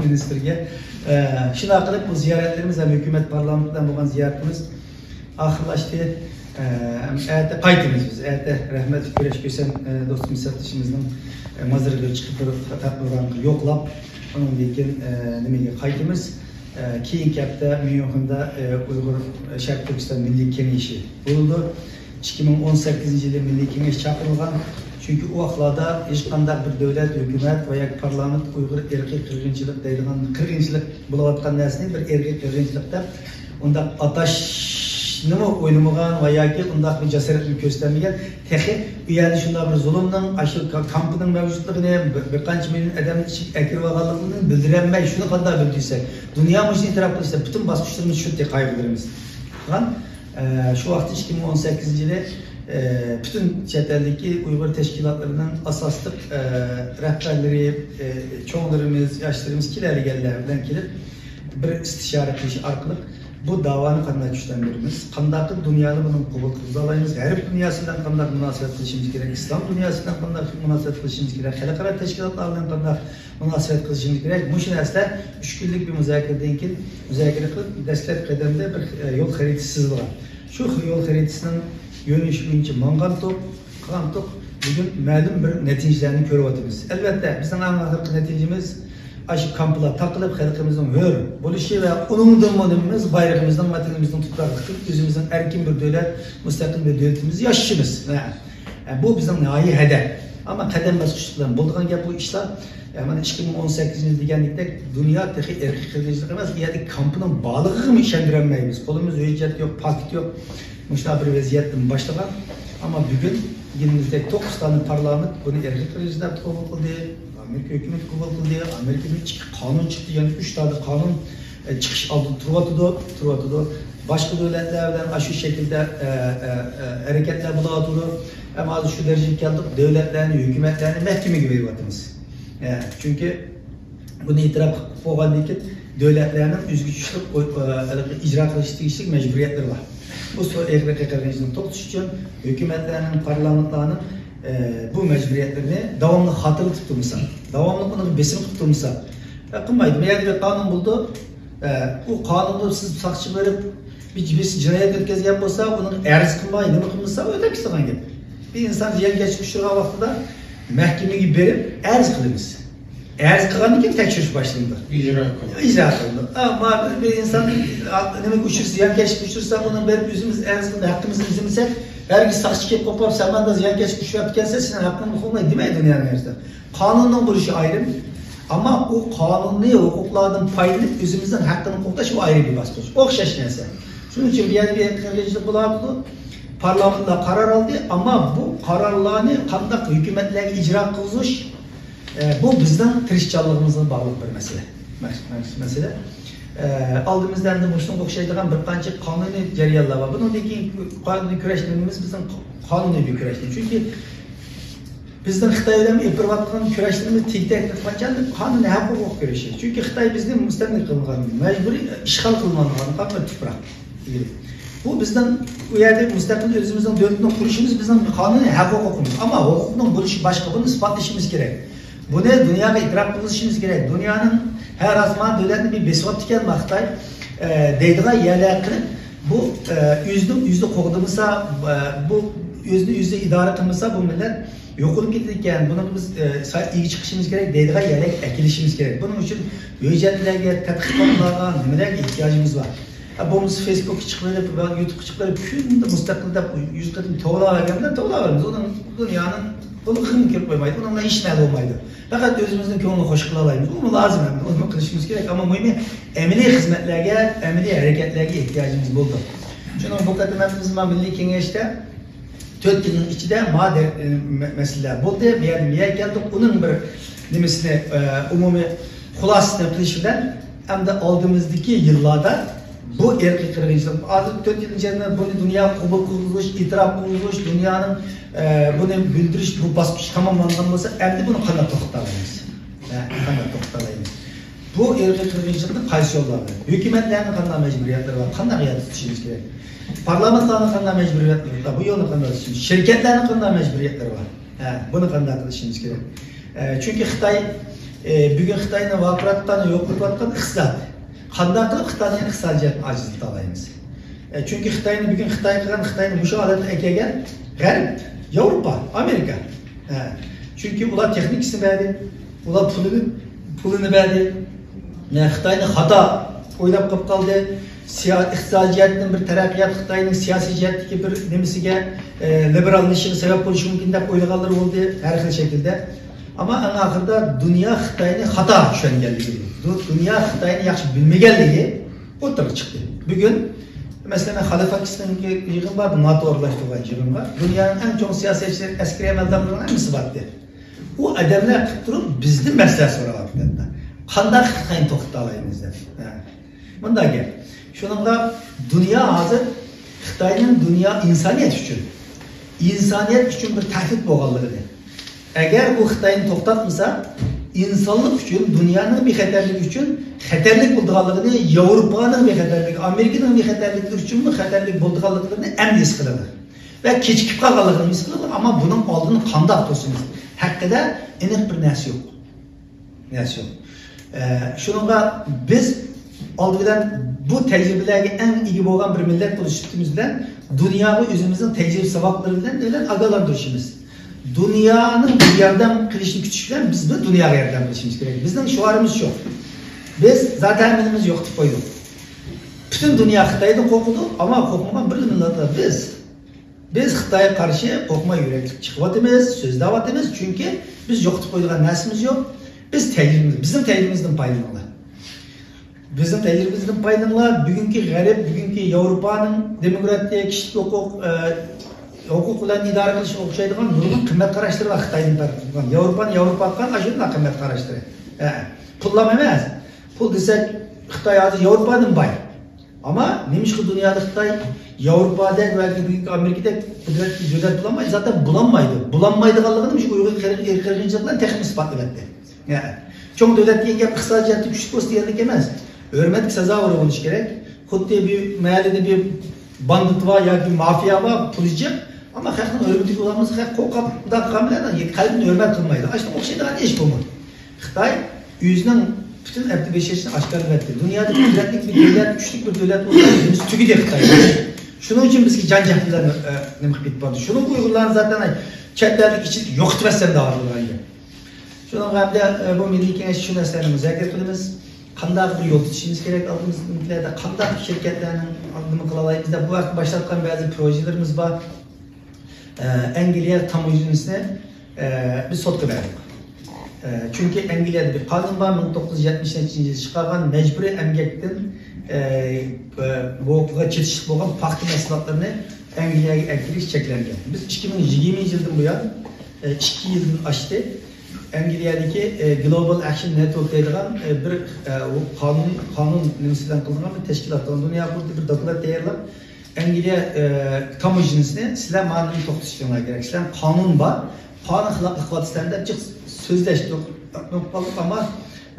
مىنىستىرىگە. ئە، شۇنداق قىلىپ بۇ زىيارەتلىرىمىز ھەم ھۆكۈمەت پارلامېنت بىلەن بولغان زىيارىتىمىز ئاخىرلاشتى. ئە، ئەتە قايتىمىز بىز. ئەتە رەھمەتلىك كۈرەش كۆسەم، ئە، دوستۇم سەپدىشىمىزنىڭ، ئە، مازىرىغا چىقىپ بىر تەبرۇكنى يوقلاپ، ئۇنىڭدىن كېيىن، ئە، نېمىگە قايتىمىز. ئە، كېيىنكى ھەپتە ميۇنخېندا، ئە، ئۇيغۇر، ئە، شەرقىي تۈركىستان مىللىي كېڭىشى بولىدۇ. ئىككى مىڭ ئون سەككىزىنچى يىلى مىللىي كېڭەش چاقىرىلغان. چۈنكى ئۇ ۋاقىتلاردا ھېچقانداق بىر دۆلەت، ھۆكۈمەت ۋە ياكى پارلامېنت ئۇيغۇر ئىرقىي قىرغىنچىلىق دەيدىغان، قىرغىنچىلىق بولۇۋاتقان نەرسىنى بىر ئىرقىي قىرغىنچىلىق دەپ ئۇنداق ئاتاشنىمۇ ئويلىمىغان ۋە ياكى ئۇنداق بىر جاسارەتنى كۆرسىتەلمىگەن. تېخى ئۇ يەردە شۇنداق بىر زۇلۇمنىڭ، ئاشۇ كامپنىڭ مەۋجۇتلۇقىنى، بىر، بىر قانچە مىليون ئادەمنى ئىچىگە ئەكىرىۋالغانلىقىنى بىلدۈرەلمەي، شۇنى قانداق بىلدۈرسەك، دۇنيا مۇشۇنى ئېتىراپ قىلسا، پۈتۈن باسقۇچلىرىمىز شۇ قايغۇلىرىمىز. قىلغان. ئە، شۇ ۋاقىتتا ئىككى مىڭ ئون سەككىزىنچى يىلى، ئە، پۈتۈن چەت ئەلدىكى ئۇيغۇر تەشكىلاتلىرىنىڭ ئاساسلىق، ئە، رەھبەرلىرى، ئە، چوڭلىرىمىز، ياشلىرىمىز كېلەلىگەنلەر بىلەن كېلىپ، بىر ئىستىشارە قىلىش ئارقىلىق بۇ داۋانى قانداق كۈچلەندۈرىمىز، قانداق قىلىپ دۇنيانى بۇنى قوبۇل قىلغۇزالايمىز، غەرب دۇنياسى بىلەن قانداق مۇناسىۋەت قىلىشىمىز كېرەك، ئىسلام دۇنياسى بىلەن قانداق مۇناسىۋەت قىلىشىمىز كېرەك، خەلقئارا تەشكىلاتلار بىلەن قانداق مۇناسىۋەت قىلىشىمىز كېرەك. مۇشۇ نەرسىلەر ئۈچ كۈنلۈك بىر مۇزاكىرىدىن كېيىن مۇزاكىرە قىلىپ، دەسلەپكى قەدەمدە بىر، ئە، يول خەرىتىسى سىزىلغان. شۇ يول خەرىتىسىنىڭ يۆنىلىشى بويىچە ماڭغانتۇق، قىلغانتۇق. بۈگۈن مەلۇم بىر نەتىجىلەرنى كۆرۈۋاتىمىز. ئەلۋەتتە، بىزنىڭ ئەڭ ئاخىرقى نەتىجىمىز ئاشۇ كامپلار تاقىلىپ، خەلقىمىزنىڭ ھۆر بولۇشى ۋە ئۇنىڭدىنمۇ نېمىمىز، بايرىقىمىزنىڭ، ۋەتىنىمىزنىڭ تۇپراقلىقى، ئۆزىمىزنىڭ ئەركىن بىر دۆلەت، مۇستەقىل بىر دۆلىتىمىزدە ياشىشىمىز. ھە. ئە، بۇ بىزنىڭ ناھايى ھەدەپ. ئەمما قەدەم باسقۇچ بىلەن بولىدىغان گەپ بۇ ئىشلار. ئە، مانا ئىككى مىڭ ئون سەككىزىنچى يىل دېگەندەك دۇنيا تېخى ئىرقىي قىرغىنچىلىق ئەمەس، بۇ يەردە كامپنىڭ بارلىقىغىمۇ ئىشەندۈرەلمەيمىز. قولىمىزدا ھۆججەت يوق، پاكىت يوق. مۇشۇنداق بىر ۋەزىيەتتىن باشلىغان. ئەمما بۈگۈن دېگىنىمىزدەك توققۇز تانە پارلامېنت بۇنى ئىرقىي قىرغىنچىلىق دەپ قوبۇل قىلدى. ئامېرىكا ھۆكۈمىتى قوبۇل قىلدى. ئامېرىكىدىن ئىككى قانۇن چىقتى، يەنە ئۈچ تانە قانۇن، ئە، چىقىش ئالدىدا تۇرۇۋاتىدۇ، تۇرۇۋاتىدۇ. باشقا دۆلەتلەر بىلەن ئاشۇ شەكىلدە، ئە، ئە، ئە، ھەرىكەتلەر بولۇۋاتىدۇ. ئەمما ھازىر شۇ دەرىجىگە كەلدۇق، دۆلەتلەرنى، ھۆكۈمەتلەرنى مەھكىمىگە بېرىۋاتىمىز. ئە، چۈنكى بۇنى ئېتىراپ قىلىپ بولغاندىن كېيىن دۆلەتلەرنىڭ ئۆزىگە چۈشلۈك ئوي-، ئە، ئىجرا قىلىشقا تېگىشلىك مەجبۇرىيەتلىرى بار. بۇ سۇ ئېغىرلىقى قىرغىنچىلىقنى توختىتىش ئۈچۈن ھۆكۈمەتلەرنىڭ، پارلامېنتلارنىڭ، ئە، بۇ مەجبۇرىيەتلىرىنى داۋاملىق خاتىرىلىتىپ تۇرمىسا، داۋاملىق ئۇنىڭغا بېسىم قىلىپ تۇرمىسا، ئە، قىلمايدۇ. بۇ يەردە بىر قانۇن بولىدۇ. ئە، ئۇ قانۇندا سىز ساقچىغا بېرىپ، بىر، بىرسى جىنايەت ئۆتكۈزگەن بولسا، ئۇنىڭ ئەرز قىلماي، نېمە قىلمىسا، ئۆتەپ كېتىدىغان گەپ. بىر ئىنسان زىيانكەشلىككە ئۇچرىغان ۋاقتىدا مەھكىمىگە بېرىپ ئەرز قىلىمىز. ئەرز قىلغاندىن كېيىن تەكشۈرۈش باشلىنىدۇ. ئىجرا قىلىنىدۇ. ئىجرا قىلىنىدۇ. ئەمما بىر ئىنسان، ئا، نېمىگە ئۇچرىسا، زىيانكەشلىككە ئۇچرىسا، ئۇنىڭ بېرىپ ئۆزىمىز ئەرز قىلىپ ھەققىمىزنى ئىزدىمىسەك، ھەرگىز ساقچى كېلىپ قوپاپ، سەن ماندا زىيانكەشلىككە ئۇچراپتىكەنسەن، سېنىڭ ھەققىڭنى قوغلاي دېمەيدۇ دۇنيانىڭ ھەر يېرىدە. قانۇننىڭ بولۇشى ئايرىم، ئەمما ئۇ قانۇننى ھوقۇقلاردىن پايدىلىنىپ ئۆزىمىزنىڭ ھەققىنى قوغداش ئۇ ئايرى بىر باسقۇچ. ئوخشاش نەرسە. شۇنىڭ ئۈچۈن بۇ يەردە بىر قىرغىنچىلىق بولۇۋاتىدۇ. پارلامېنتلار قارار ئالدى، ئەمما بۇ قارارلارنى قانداق ھۆكۈمەتلەرگە ئىجرا قىلغۇزۇش، ئە، بۇ بىزنىڭ تىرىشچانلىقىمىزغا باغلىق بىر مەسىلە. مەس-، مەس-، مەسىلە. ئە، ئالدىمىزدا ئەمدى مۇشۇنىڭغا ئوخشايدىغان بىر قانچە قانۇنىي جەريانلار بار. بۇنىڭدىن كېيىن قانۇنىي كۈرەش نېمىمىز بىزنىڭ قانۇنىي بىر كۈرەش. چۈنكى بىزنىڭ خىتاي بىلەن ئېلىپ بېرىۋاتقان كۈرەشلىرىمىز تېگى-تەكتە قاچان قانۇن ھەق ھوقۇق كۈرىشى. چۈنكى خىتاي بىزنى مۇستەملىكە قىلغان، مەجبۇرىي ئىشغال قىلىۋالغان بىر تۇپراق. بۇ بىزنىڭ ئۇ يەردە مۇستەقىل ئۆزىمىزنىڭ دۆلىتىنى قۇرۇشىمىز بىزنىڭ قانۇنىي ھەق ھوقۇقىمىز. ئەمما ھوقۇقنىڭ بولۇشى باشقا، بۇنى ئىسپاتلىشىمىز كېرەك. بۇنى دۇنياغا ئېتىراپ قىلىشىمىز كېرەك. دۇنيانىڭ ھەر ئاسمان دۆلەتنى بىر بېسىۋاپتىكەن خىتاي، ئە، دەيدىغان يەرلەر قىلىپ، بۇ، ئە، ئۆزىنى ئۆزى قوغدىمىسا، ئە، بۇ ئۆزىنى ئۆزى ئىدارە قىلمىسا، بۇ مىللەت يوقىلىپ كېتىدىكەن، بۇنىڭغا بىز، ئە، سا-، ئىگە چىقىشىمىز كېرەك، دەيدىغان يەرلەرگە ئەكېلىشىمىز كېرەك. بۇنىڭ ئۈچۈن ھۆججەتلەرگە، تەتقىقاتلارغا، نېمىلەرگە ئېھتىياجىمىز بار. ئە، بولمىسا فېيسبۇكقا چىقىۋېلىپ، يۇتۇبقا چىقىۋېلىپ، كۈندە مۇستەقىل دەپ يۈز قېتىم توۋلاۋەرگەندە توۋلاۋېرىمىز. ئۇنىڭ دۇنيانىڭ، ئۇنىڭ غېمىنى كۆرۈپ قويمايدۇ. ئۇنىڭ بىلەن ھېچ نەرسە بولمايدۇ. پەقەت ئۆزىمىزنىڭ كۆڭلىنى خۇش قىلالايمىز. ئۇمۇ لازىم ئەمدى، ئۇنىمۇ قىلىشىمىز كېرەك. ئەمما مۇھىمى ئەمەلىي خىزمەتلەرگە، ئەمەلىي ھەرىكەتلەرگە ئېھتىياجىمىز بولىدۇ. شۇنىڭ بۇ قېتىم ھەم بىز مانا مىللىي كېڭەشتە تۆت يىلنىڭ ئىچىدە ما دەر-، مە-، مەسىلىلەر بولدى. بۇ يەردىن بۇ يەرگە كەلدۇق. ئۇنىڭ بىر نېمىسىنى، ئە، ئومۇمىي خۇلاسىسىنى قىلىش بىلەن ئەمدى ئالدىمىزدىكى يىللاردا بۇ ئىرقىي قىرغىنچىلىق، ھازىر تۆت يىلدىن كېيىن بۇنى دۇنياغا قوبۇل قىلغۇزۇش، ئېتىراپ قىلغۇزۇش، دۇنيانىڭ، ئە، بۇنى بىلدۈرۈش، بۇ باسقۇچ تاماملانغان بولسا، ئەمدى بۇنى قانداق توختىتالايمىز؟ ھە، قانداق توختىتالايمىز؟ بۇ ئىرقىي قىرغىنچىلىقنى قايسى يوللار بىلەن؟ ھۆكۈمەتلەرنىڭ قانداق مەجبۇرىيەتلىرى بار؟ قانداق يەردە تۇتۇشىمىز كېرەك؟ پارلامېنتلارنىڭ قانداق مەجبۇرىيەتلىرى بار؟ بۇ يولنى قانداق تۇتۇشىمىز؟ شىركەتلەرنىڭ قانداق مەجبۇرىيەتلىرى بار؟ ھە، بۇنى قانداق قىلىشىمىز كېرەك؟ ئە، چۈنكى خىتاي، ئە، بۈگۈن خىتاينى ۋارقىراتقان، يوقىتىۋاتقان ئىقتىساد. قانداق قىلىپ خىتاينى ئىقتىسادىيەتنى ئاجىزلىتالايمىز؟ ئە، چۈنكى خىتاينى بۈگۈن خىتاي قىلغان، خىتاينى مۇشۇ ھالەتكە ئەكەلگەن غەرب، ياۋروپا، ئامېرىكا. ئە، چۈنكى ئۇلار تېخنىكىسىنى بەردى، ئۇلار پۇلىنى، پۇلىنى بەردى. ئە، خىتاينى خاتا ئويلاپ قېلىپ قالدى. سىيا-، ئىقتىسادىي جەھەتتىن بىر تەرەققىيات، خىتاينىڭ سىياسىي جەھەتتىكى بىر نېمىسىگە، ئە، لىبېراللىشىشىغا سەۋەب بولۇشى مۇمكىن دەپ ئويلىغانلىرى بولدى، ھەر خىل شەكىلدە. ئەمما ئەڭ ئاخىرىدا دۇنيا خىتاينى خاتا چۈشەنگەنلىكى، دۇ-، دۇنيا خىتاينى ياخشى بىلمىگەنلىكى ئوتتۇرىغا چىقتى. بۈگۈن، مەسىلەن، مەن خالىفاكىستىن يىغىن بار، ناتو ئارىلاشتۇرغان يىغىنغا. دۇنيانىڭ ئەڭ چوڭ سىياسەتچىلىرى، ئەسكىرىي ئەمەلدارلىرىنىڭ ھەممىسى باردى. ئۇ ئادەملەر قىلىپ تۇرۇپ بىزدىن مەسلىھەت سوراۋاتىدۇ. قانداق خىتاينى توختىتالايمىز دەپ. ھە. مۇنداق گەپ. شۇنىڭغا دۇنيا ھازىر خىتاينىڭ دۇنيا ئىنسانىيەت ئۈچۈن، ئىنسانىيەت ئۈچۈن بىر تەھدىت بولغانلىقىنى، ئەگەر ئۇ خىتاينى توختاتمىسا، ئىنسانلىق ئۈچۈن، دۇنيانىڭ بىخەتەرلىكى ئۈچۈن خەتەرلىك بولىدىغانلىقىنى، ياۋروپانىڭ بىخەتەرلىكى، ئامېرىكىنىڭ بىخەتەرلىكى ئۈچۈنمۇ خەتەرلىك بولىدىغانلىقىنى ئەمدى ھېس قىلىدۇ. ۋە كېچىكىپ قالغانلىقىنى ھېس قىلىدۇ، ئەمما بۇنىڭ ئالدىنى قانداق توسىمىز ھەققىدە ئېنىق بىر نەرسە يوق. نەرسە يوق. ئە، شۇنىڭغا بىز ئالدى بىلەن بۇ تەجرىبىلەرگە ئەڭ ئىگە بولغان بىر مىللەت بولۇش سۈپىتىمىز بىلەن دۇنياغا ئۆزىمىزنىڭ تەجرىبە ساۋاقلىرى بىلەن، بىلەن ئاگاھلاندۇرۇشىمىز. دۇنيانىڭ بىر ياردەم قىلىشىنى كۈتۈش بىلەن بىز بىر دۇنياغا ياردەم قىلىشىمىز كېرەك. بىزنىڭ شوئارىمىز شۇ. بىز زاتەن ھەممىمىز يوقىتىپ قويدۇق. پۈتۈن دۇنيا خىتايدىن قورقىدۇ، ئەمما قورقمىغان بىرلا مىللەت بار، بىز. بىز خىتايغا قارشى قورقماي يۈرەكلىك چىقىۋاتىمىز، سۆزلەۋاتىمىز، چۈنكى بىز يوقىتىپ قويىدىغان نەرسىمىز يوق. بىز تەجرىبىمىز، بىزنىڭ تەجرىبىمىزدىن پايدىلىنىڭلار. بىزنىڭ تەجرىبىمىزدىن پايدىلىنىڭلار. بۈگۈنكى غەرب، بۈگۈنكى ياۋروپانىڭ دېموكراتىيە، كىشىلىك ھوقۇق، ئە، ھوقۇق بىلەن ئىدارە قىلىشىغا ئوخشايدىغان نۇرغۇن قىممەت قاراشلىرى بار خىتايدىن پەرق قىلغان. ياۋروپانى ياۋروپا قىلغان ئاشۇنداق قىممەت قاراشلىرى. ھە، پۇللام ئەمەس. پۇل دېسەك، خىتاي ھازىر ياۋروپادىن باي. ئەمما نېمىشقا دۇنيادا خىتاي ياۋروپادەك ياكى بۈگۈنكى ئامېرىكىدەك قۇدرەتلىك دۆلەت بولالمايدۇ؟ زاتەن بولالمايدۇ. بولالمايدىغانلىقىنى مۇشۇ ئۇيغۇر قىر-، قىرغىنچىلىقى بىلەن تېخىمۇ ئىسپاتلىۋەتتى. يا، چوڭ دۆلەت دېگەن گەپ ئىقتىسادىي جەھەتتە كۈچلۈك بولسا دېگەنلىك ئەمەس. ھۆرمەتكە سازاۋەر بولۇشى كېرەك. خۇددى بىر مەھەللىدە بىر باندىت بار ياكى مافىيا بار، پۇلى جىق. ئەمما خەقنىڭ ھۆرمىتىگە بولالمىسا، خەق قورقۇپ، مۇنداق قىلغان بىلەن قەلبىنى ھۆرمەت قىلمايدۇ. ئاشۇنىڭغا ئوخشايدىغان ئىش بۇمۇ. خىتاي ئۆزىنىڭ پۈتۈن ئەپتى بېشىشىنى ئاشكارىلىۋەتتى. دۇنيادا قۇدرەتلىك بىر دۆلەت، كۈچلۈك بىر دۆلەت بولسا، نېمىسى تۈگىدى خىتاي. شۇنىڭ ئۈچۈن بىزگە جان جەھەننەم، ئە، نېمە قىلىپ كېتىپ بارىدۇ. شۇنىڭغا ئۇيغۇرلارنى زاتەن چەت ئەلدىكى ئىچىدە يوقىتىۋەتسەم دەۋاتىدىغان گەپ. شۇنىڭغا ھەمدە، ئە، بۇ مىللىي كېڭەش شۇ نەرسىلەرنى مۇزاكىرە قىلىمىز. قانداق بىر يول تۇتۇشىمىز كېرەك ئالدىمىزدىكىلەردە، قانداق شىركەتلەرنىڭ ئالدىنى قىلالايمىز دەپ، بۇ ھەقتە باشلاتقان بەزى پروژىلىرىمىز بار. ئە، ئەنگلىيە تاموژنىسىنى، ئە، بىز سوتقا بەردۇق. ئە، چۈنكى ئەنگلىيەدە بىر قانۇن بار، مىڭ توققۇز يۈز يەتمىش يەتتىنچى يىلى چىقارغان مەجبۇرىي ئەمگەكتىن، ئە، ئە، ھوقۇقىغا چېتىشلىق بولغان پاختا مەھسۇلاتلىرىنى ئەنگلىيەگە ئەكىرىش چەكلەنگەن. بىز ئىككى مىڭ يىگىرمىنچى يىلدىن بۇيان، ئە، ئىككى يىلدىن ئاشتى. ئەنگلىيەدىكى، ئە، Global Action Network دەيدىغان، ئە، بىر، ئە، قانۇن، قانۇن نېمىسى بىلەن قىلىنغان بىر تەشكىلات. دۇنيا قۇرۇلتىيى بىر دوكلات تەييارلاپ، ئەنگلىيە، ئە، تاموژنىسىنى سىلەر مانا نېمىنى توختىتىشىڭلار كېرەك. سىلەرنىڭ قانۇن بار. قانۇن خىلاپلىق قىلىۋاتىسەن دەپ جىق سۆزلەشتۇق. ئەمما،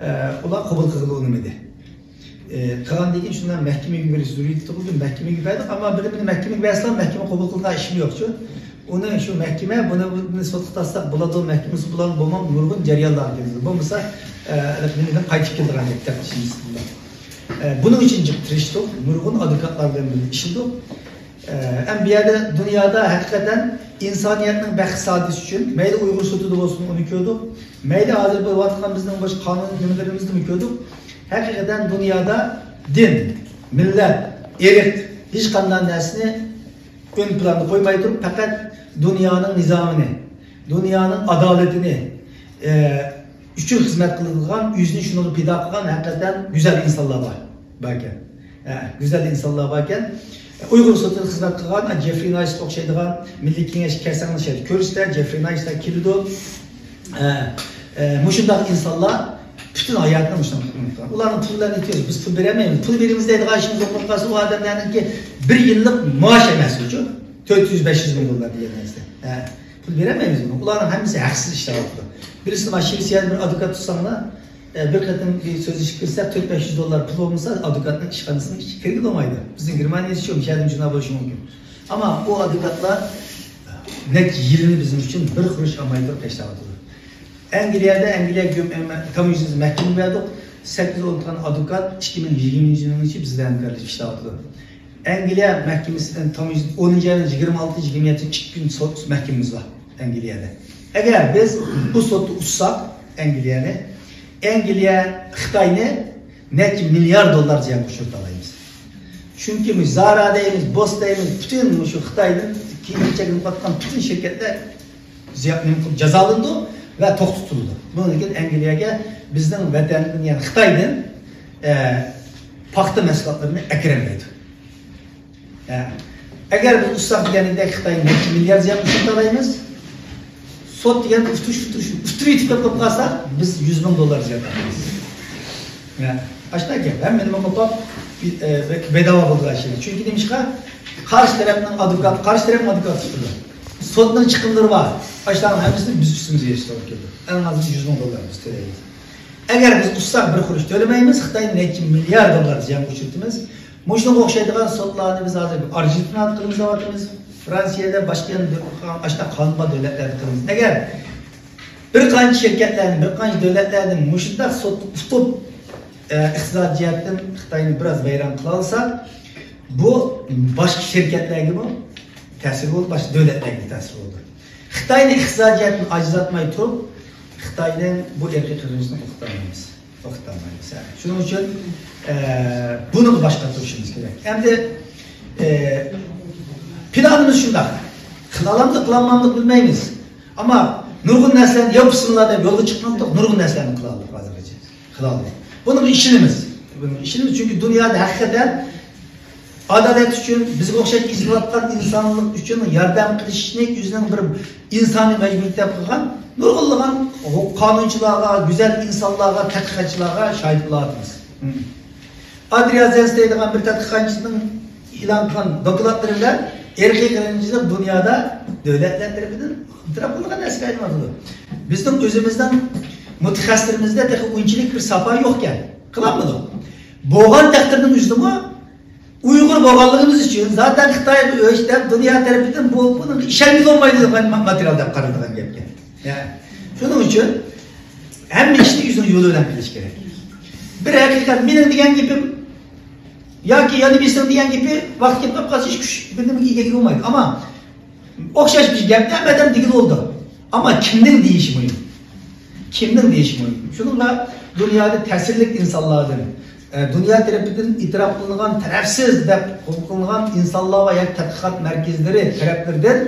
ئە، ئۇلار قوبۇل قىلغىلى ئۇنىمىدى. ئە، قىلغاندىن كېيىن شۇنداق مەھكىمىگە بېرىش زۆرۈرىيىتى تۇغۇلدى. مەھكىمىگە بەردۇق، ئەمما بىر، بىر مەھكىمىگە بەرسىلا، مەھكىمە قوبۇل قىلىدىغان ئىشمۇ يوقچۇ. ئۇنى شۇ مەھكىمە، بۇنى، بۇنى سوتقا تارتساق بولىدۇ، مەھكىمىسى بولار، بولمام، نۇرغۇن جەريانلار كىرگۈزىدۇ. بولمىسا، ئە، نېمىدىن قايتىپ كېلىدىغان گەپ، تەپتىشىمىز. ئە، بۇنىڭ ئۈچۈن جىق تىرىشتۇق، نۇرغۇن ئادۋوكاتلار بىلەن بىللە ئىشلىدۇق. ئەمما بۇ يەردە دۇنيادا ھەقىقەتەن ئىنسانىيەتنىڭ بەخت سائادىتى ئۈچۈن، مەيلى ئۇيغۇر سوتىدا بولسۇن، ئۇنى كۆردۇق، مەيلى ھازىر بولۇۋاتقان بىزنىڭ باشقا قانۇن نېمىلىرىمىزدىمۇ كۆردۇق. ھەقىقەتەن دۇنيادا دىن، مىللەت، ئىرق، ھېچقانداق نەرسىنى ئۆڭ پىلاندا قويماي تۇرۇپ، پەقەت دۇنيانىڭ نىزامىنى، دۇنيانىڭ ئادالىتىنى، ئە، ئۈچۈن خىزمەت قىلىدىغان، ئۆزىنى شۇنىڭغا پىدا قىلغان ھەقىقەتەن گۈزەل ئىنسانلار بار، باركەن. ئە، گۈزەل ئىنسانلار باركەن. ئۇيغۇر سوتىدا خىزمەت قىلغان، ئە، جېفرى نايسقا ئوخشايدىغان، مىللىي كېڭەشكە كەلسەڭلار شۇ يەردە كۆرىسىلەر، جېفرى نايسلار كېلىدۇ. ئە، ئە، مۇشۇنداق ئىنسانلار پۈتۈن ھاياتىنى مۇشۇنداق ئۇلارنىڭ پۇللىرىنى ئېيتىۋېرىش، بىز پۇل بېرەلمەيمىز. پۇل بېرىمىز دەيدىغان ئىشىمىز يوق بولۇپ قالسا، ئۇ ئادەملەرنىڭكى بىر يىللىق مائاش ئەمەس ئۇچۇ. تۆت يۈز، بەش يۈز مىڭ دوللار دېگەن نەرسە. ھە، پۇل بېرەلمەيمىز بۇنى. ئۇلارنىڭ ھەممىسى ھەقسىز ئىشلەۋاتىدۇ. بىرسى، مانا شىۋېتسىيەدە بىر ئادۋوكات تۇتساڭلار، ئە، بىر قېتىم بىر سۆزلىشىپ كىرسە، تۆت بەش يۈز دوللار پۇل بولمىسا، ئادۋوكاتنىڭ ئىشخانىسىنىڭ ئىچىگە كىرگىلى بولمايدۇ. بىزنىڭ گېرمانىيەدىچۇ، مۇشۇ يەردىمۇ شۇنداق بولۇشى مۇمكىن. ئەمما ئۇ ئادۋوكاتلار نەچچە يىلنى بىزنىڭ ئۈچۈن بىر قۇرۇش ئالماي تۇرۇپ ئىشلەۋاتىدۇ. ئەنگلىيەدە، ئەنگلىيە گۆم-، ئەمە، تاموژنىسى مەھكىمە بەردۇق. سەككىز ئولتۇرغان ئادۋوكات ئىككى مىڭ يىگىرمىنچى يىلنىڭ ئىچى بىز بىلەن ھەمكارلىشىپ ئىشلەۋاتىدۇ. ئەنگلىيە مەھكىمىسى، تاموژنا ئونىنچى ئاينىڭ يىگىرمە ئالتە، يىگىرمە يەتتە، ئىككى كۈن سوت مەھكىمىمىز بار ئەنگلىيەدە. ئەگەر بىز بۇ سوتتا ئۇتساق ئەنگلىيەنى، ئەنگلىيە خىتاينى نەچچە مىليارد دوللار زىيانغا ئۇچرىتالايمىز. چۈنكى بۇ زارا دەيمىز، بوس دەيمىز، پۈتۈن مۇشۇ خىتايدىن كېيىن چېكىنىپ قاتقان پۈتۈن شىركەتلەر زىيان، نېمە قىلىپ جازالىنىدۇ ۋە توختىتىلىدۇ. بۇنىڭدىن كېيىن ئەنگلىيەگە بىزنىڭ ۋەتەندىن، يەنى خىتايدىن، ئە، پاختا مەھسۇلاتلىرىنى ئەكىرەلمەيدۇ. ئە، ئەگەر بىز ئۇتساق دېگەندەك خىتاينى نەچچە مىليارد زىيان ئۇچرىتالايمىز. سوت دېگەن ئۇتۇش، ئۇتۇش، ئۇتتۇرۇۋېتىپ بولۇپ قالسا، بىز يۈز مىڭ دوللار زىيان تارتىمىز. ئە، ئاشۇنداق گەپ. ھەممە نېمە قوپاپ، ئە، بەداۋا بولىدىغان ئىش. چۈنكى نېمىشقا؟ قارشى تەرەپنىڭ ئادۋوكاتى، قارشى تەرەپنىڭ ئادۋوكاتى تۇتۇلدى. سوتنىڭ چىقىملىرى بار. ئاشۇنداقنىڭ ھەممىسىنى بىز ئۈستىمىزگە يېيىشكە توغرا كېلىدۇ. ئەڭ ئازى يۈز مىڭ دوللار بىز تۆلەيمىز. ئەگەر بىز ئۇتساق، بىر قۇرۇش تۆلىمەيمىز، خىتاينى نەچچە مىليارد دوللار زىيانغا ئۇچرىتىمىز. مۇشۇنىڭغا ئوخشايدىغان سوتلارنى بىز ھازىر ئارژېنتىنادا قىلىمىز دەۋاتىمىز. فرانسىيەدە، باشقا يەردە، ئاشۇنداق قانۇن بار دۆلەتلەردە قىلىمىز. ئەگەر بىر قانچە شىركەتلەردىن، بىر قانچە دۆلەتلەردىن مۇشۇنداق سوتتا ئۇتۇپ، ئە، ئىقتىسادىي جەھەتتىن خىتاينى بىراز ۋەيران قىلالىسا، بۇ باشقا شىركەتلەرگىمۇ تەسىر بولىدۇ، باشقا دۆلەتلەرگە تەسىر بولىدۇ. خىتاينى ئىقتىسادىي جەھەتتىن ئاجىزلاتماي تۇرۇپ، خىتاينىڭ بۇ ئىرقىي قىرغىنچىلىقىنى توختىتالمايمىز. توختىتالمايمىز. شۇنىڭ ئۈچۈن، ئە، بۇنىڭغا باش قاتۇرۇشىمىز كېرەك. ئەمدى، ئە، پىلانىمىز شۇنداق. قىلالامدۇق، قىلالمامدۇق بىلمەيمىز. ئەمما نۇرغۇن نەرسىلەرنى يا بىسمىللا دەپ يولغا چىقمامدۇق، نۇرغۇن نەرسىلەرنى قىلالدۇق ھازىرغىچە. قىلالدۇق. بۇنىڭغا ئىشىنىمىز. بۇنىڭغا ئىشىنىمىز، چۈنكى دۇنيادا ھەقىقەتەن ئادالەت ئۈچۈن بىزگە ئوخشاش ئېزىلىۋاتقان ئىنسانلىق ئۈچۈن ياردەم قىلىشنى ئۆزىنىڭ بىر ئىنسانىي مەجبۇرىيىتى دەپ قىلغان نۇرغۇنلىغان قانۇنچىلارغا، گۈزەل ئىنسانلارغا، تەتقىقاتچىلارغا شاھىت بولۇۋاتىمىز. ئادرىيا زېنس دەيدىغان بىر تەتقىقاتچىنىڭ ئېلان قىلغان دوكلاتلىرى بىلەن ئىرقىي قىرغىنچىلىق دۇنيادا دۆلەتلەر تەرىپىدىن ئېتىراپ قىلىنغان نەرسىگە ئايلىنىۋاتىدۇ. بىزنىڭ ئۆزىمىزنىڭ مۇتەخەسسىسلىرىمىزدە تېخى ئۇنچىلىك بىر ساپا يوقكەن. قىلالمىدۇق. بولغان تەقدىردىمۇ ئۆزىمۇ ئۇيغۇر بولغانلىقىمىز ئۈچۈن، زاتەن خىتاي بۇ ئۆچ دەپ دۇنيا تەرىپىدىن بۇ، بۇنىڭغا ئىشەنگىلى بولمايدۇ دېگەن ماتېرىيال دەپ قارىلىدىغان گەپكەن. يا. شۇنىڭ ئۈچۈن ھەممە ئىشنى ئۆزىنىڭ يولى بىلەن قىلىش كېرەك. بىر ھەقىقەت، مېنىڭ دېگەن گېپىم ياكى يەنە بىرسىنىڭ دېگەن گېپى ۋاقتى كېلىپ قالسا ھېچ كۈچ بىر نېمىگە ئىگە بولمايدۇ. ئەمما ئوخشاش بىر گەپنى ھەممە ئادەم دېگىلى بولىدۇ. ئەمما كىمنىڭ دېيىشى مۇھىم. كىمنىڭ دېيىشى مۇھىم. شۇنىڭغا دۇنيادا تەسىرلىك ئىنسانلاردىن، ئە، دۇنيا تەرىپىدىن ئېتىراپ قىلىنغان تەرەپسىز دەپ قوبۇل قىلىنغان ئىنسانلارغا ياكى تەتقىقات مەركەزلىرى تەرەپلىرىدىن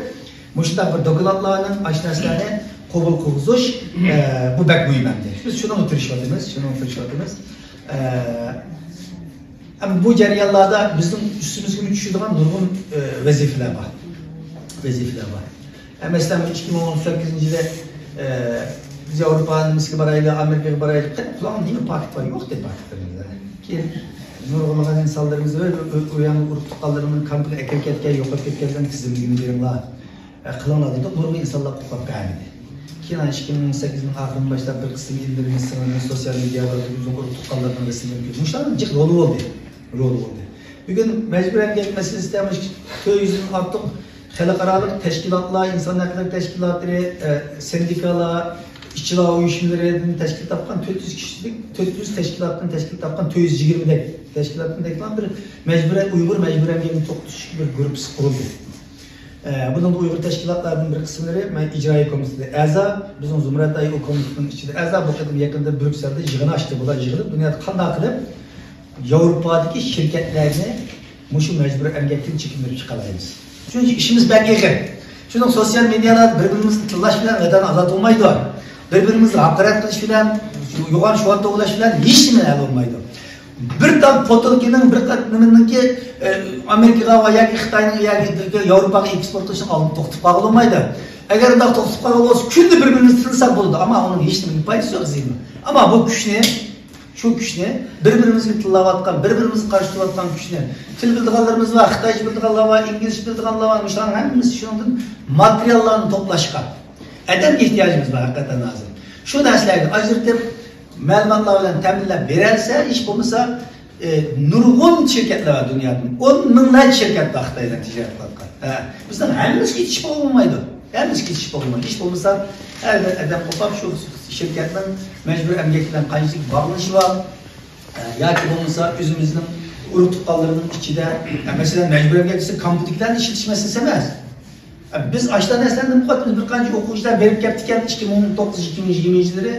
مۇشۇنداق بىر دوكلاتلارنىڭ، ئاشۇ نەرسىلەرنى قوبۇل قىلغۇزۇش، ئە، بۇ بەك مۇھىم ئەمدى. بىز شۇنىڭغا تىرىشىۋاتىمىز، شۇنىڭغا تىرىشىۋاتىمىز. ئە، ئەمما بۇ جەريانلاردا بىزنىڭ ئۈستىمىزگىمۇ چۈشىدىغان نۇرغۇن، ئە، ۋەزىپىلەر بار. ۋەزىپىلەر بار. ئە، مەسىلەن، ئىككى مىڭ ئون سەككىزىنچى يىلى، ئە، بىز ياۋروپانىڭ نېمىسىگە بارايلى، ئامېرىكىغا بارايلى، قېنى، پۇلان نېمە پاكىت بار؟ يوق دەپ پاكىتلىرىمىزدا. كېيىن نۇرغۇنلىغان ئىنسانلىرىمىزنى ئۇ، ئۇ، ئۇ يەرنىڭ ئۇرۇق تۇغقانلىرىنىڭ كامپىغا ئەكىرىپ كەتكەن، يوقاپ كەتكەنلەرنىڭ تىزىملىكىنى بېرىڭلار. ئە، قىلىڭلار دېدۇق، نۇرغۇن ئىنسانلار قوبۇللاپ بەرمىدى. كېيىن ئىككى مىڭ ئون سەككىزنىڭ ئاخىرىدىن باشلاپ بىر قىسىم ئىللىرىمىز سىڭلىمىز سوتسىيال مېدىيادا ئۆزىنىڭ ئۇرۇق تۇغقانلىرىنىڭ رەسىملىرىنى كۆرۈپ، مۇشۇلارنىڭ جىق رولى بولدى. رولى بولدى. بۈگۈن مەجبۇرەن گەپ مەسىلىسىدە مۇشۇ تۆت يۈزدىن ئارتۇق خەلقئارالىق تەشكىلاتلار، ئىنسان ھەقلىرى تەشكىلاتلىرى، ئە، سىندىكالار، ئىشچىلار ئۇيۇشمىلىرىدىن تەشكىل تاپقان تۆت يۈز كىشىلىك، تۆت يۈز تەشكىلاتتىن تەشكىل تاپقان تۆت يۈز يىگىرمىدەك تەشكىلاتتىن تەشكىل تاپقان بىر مەجبۇرىي، ئۇيغۇر مەجبۇرىي ئەمگەكنى توختىتىش بىر گۇرۇپپىسى قۇرۇلدى. ئە، بۇنىڭدا ئۇيغۇر تەشكىلاتلاردىن بىر قىسىملىرى، مەن ئىجرائىي كومىتېتىدا ئەزا، بىزنىڭ زۇمرەت ئايى ئۇ كومىتېتنىڭ ئىچىدە ئەزا، بۇ قېتىم يېقىندا بريۇكسېلدا يىغىن ئاچتى. بۇلار يىغىلىپ، دۇنيادا قانداق قىلىپ ياۋروپادىكى شىركەتلەرنى مۇشۇ مەجبۇرىي ئەمگەكتىن چېكىندۈرۈپ چىقالايمىز. چۈنكى ئىشىمىز بەك ئېغىر. شۇنىڭ سوتسىيال مېدىيالاردا بىر-بىرىمىزنى تىللاش بىلەن ۋەتەن ئازاد بولمايدۇ. بىر-بىرىمىزگە ھاقارەت قىلىش بىلەن، يوغان شوئار توۋلاش بىلەن ھېچ نېمە ھەل بولمايدۇ. بىر تال پوتۇلكىنىڭ، بىر قېتىمنىڭكى، ئە، ئامېرىكىغا ۋە ياكى خىتاينىڭ ياكى ياۋروپاغا ئېكسپورت قىلىشنىڭ ئالدىدا توختىتىپ قالغىلى بولمايدۇ. ئەگەر ئۇنداق توختىتىپ قالغان بولسا، كۈندە بىر-بىرىمىزنى تىللىساق بولىدۇ. ئەمما ئۇنىڭ ھېچ نېمە پايدىسى يوق، زىيىنى. ئەمما بۇ كۈچنى شۇ كۈچنى بىر-بىرىمىزگە تىللاۋاتقان، بىر-بىرىمىزگە قارشى تۇرۇۋاتقان كۈچنى، تىل بىلىدىغانلىرىمىز بار، خىتايچە بىلىدىغانلار بار، ئىنگلىزچە بىلىدىغانلار بار، مۇشۇلارنىڭ ھەممىسى شۇنىڭدىن ماتېرىياللارنى توپلاشقا، ئادەمگە ئېھتىياجىمىز بار ھەقىقەتەن ھازىر. شۇ نەرسىلەرگە ئاجرىتىپ، مەلۇماتلار بىلەن تەمىنلەپ بېرەلسە، ھېچ بولمىسا، ئە، نۇرغۇن شىركەتلەر بار دۇنيادا. ئون مىڭلارچە شىركەت بار خىتاي بىلەن تىجارەت قىلىۋاتقان. ھە، بىزنىڭ ھەممىمىزگە يېتىشىپ بولمايدۇ. ھەممىمىزگە يېتىشىپ بولمايدۇ. ھېچ بولمىسا، ھەر بىر ئادەم قوپاپ شۇ شىركەتنىڭ مەجبۇرىي ئەمگەك بىلەن قانچىلىك باغلىنىشى بار. ئە، ياكى بولمىسا ئۆزىمىزنىڭ ئۇرۇق تۇغقانلىرىنىڭ ئىچىدە، ئە، مەسىلەن، مەجبۇرىي ئەمگەك دېسە، كامپيۇتېرلارنى ئىشلىتىش مەسىلىسى ئەمەس. ئە، بىز ئاشۇنداق نەرسىلەردىن قورقۇۋاتىمىز. بىر قانچە ئوقۇغۇچىلار بېرىپ كەپتىكەن، ئىككى مىڭ توققۇز، ئىككى مىڭ يىگىرمە يىللىرى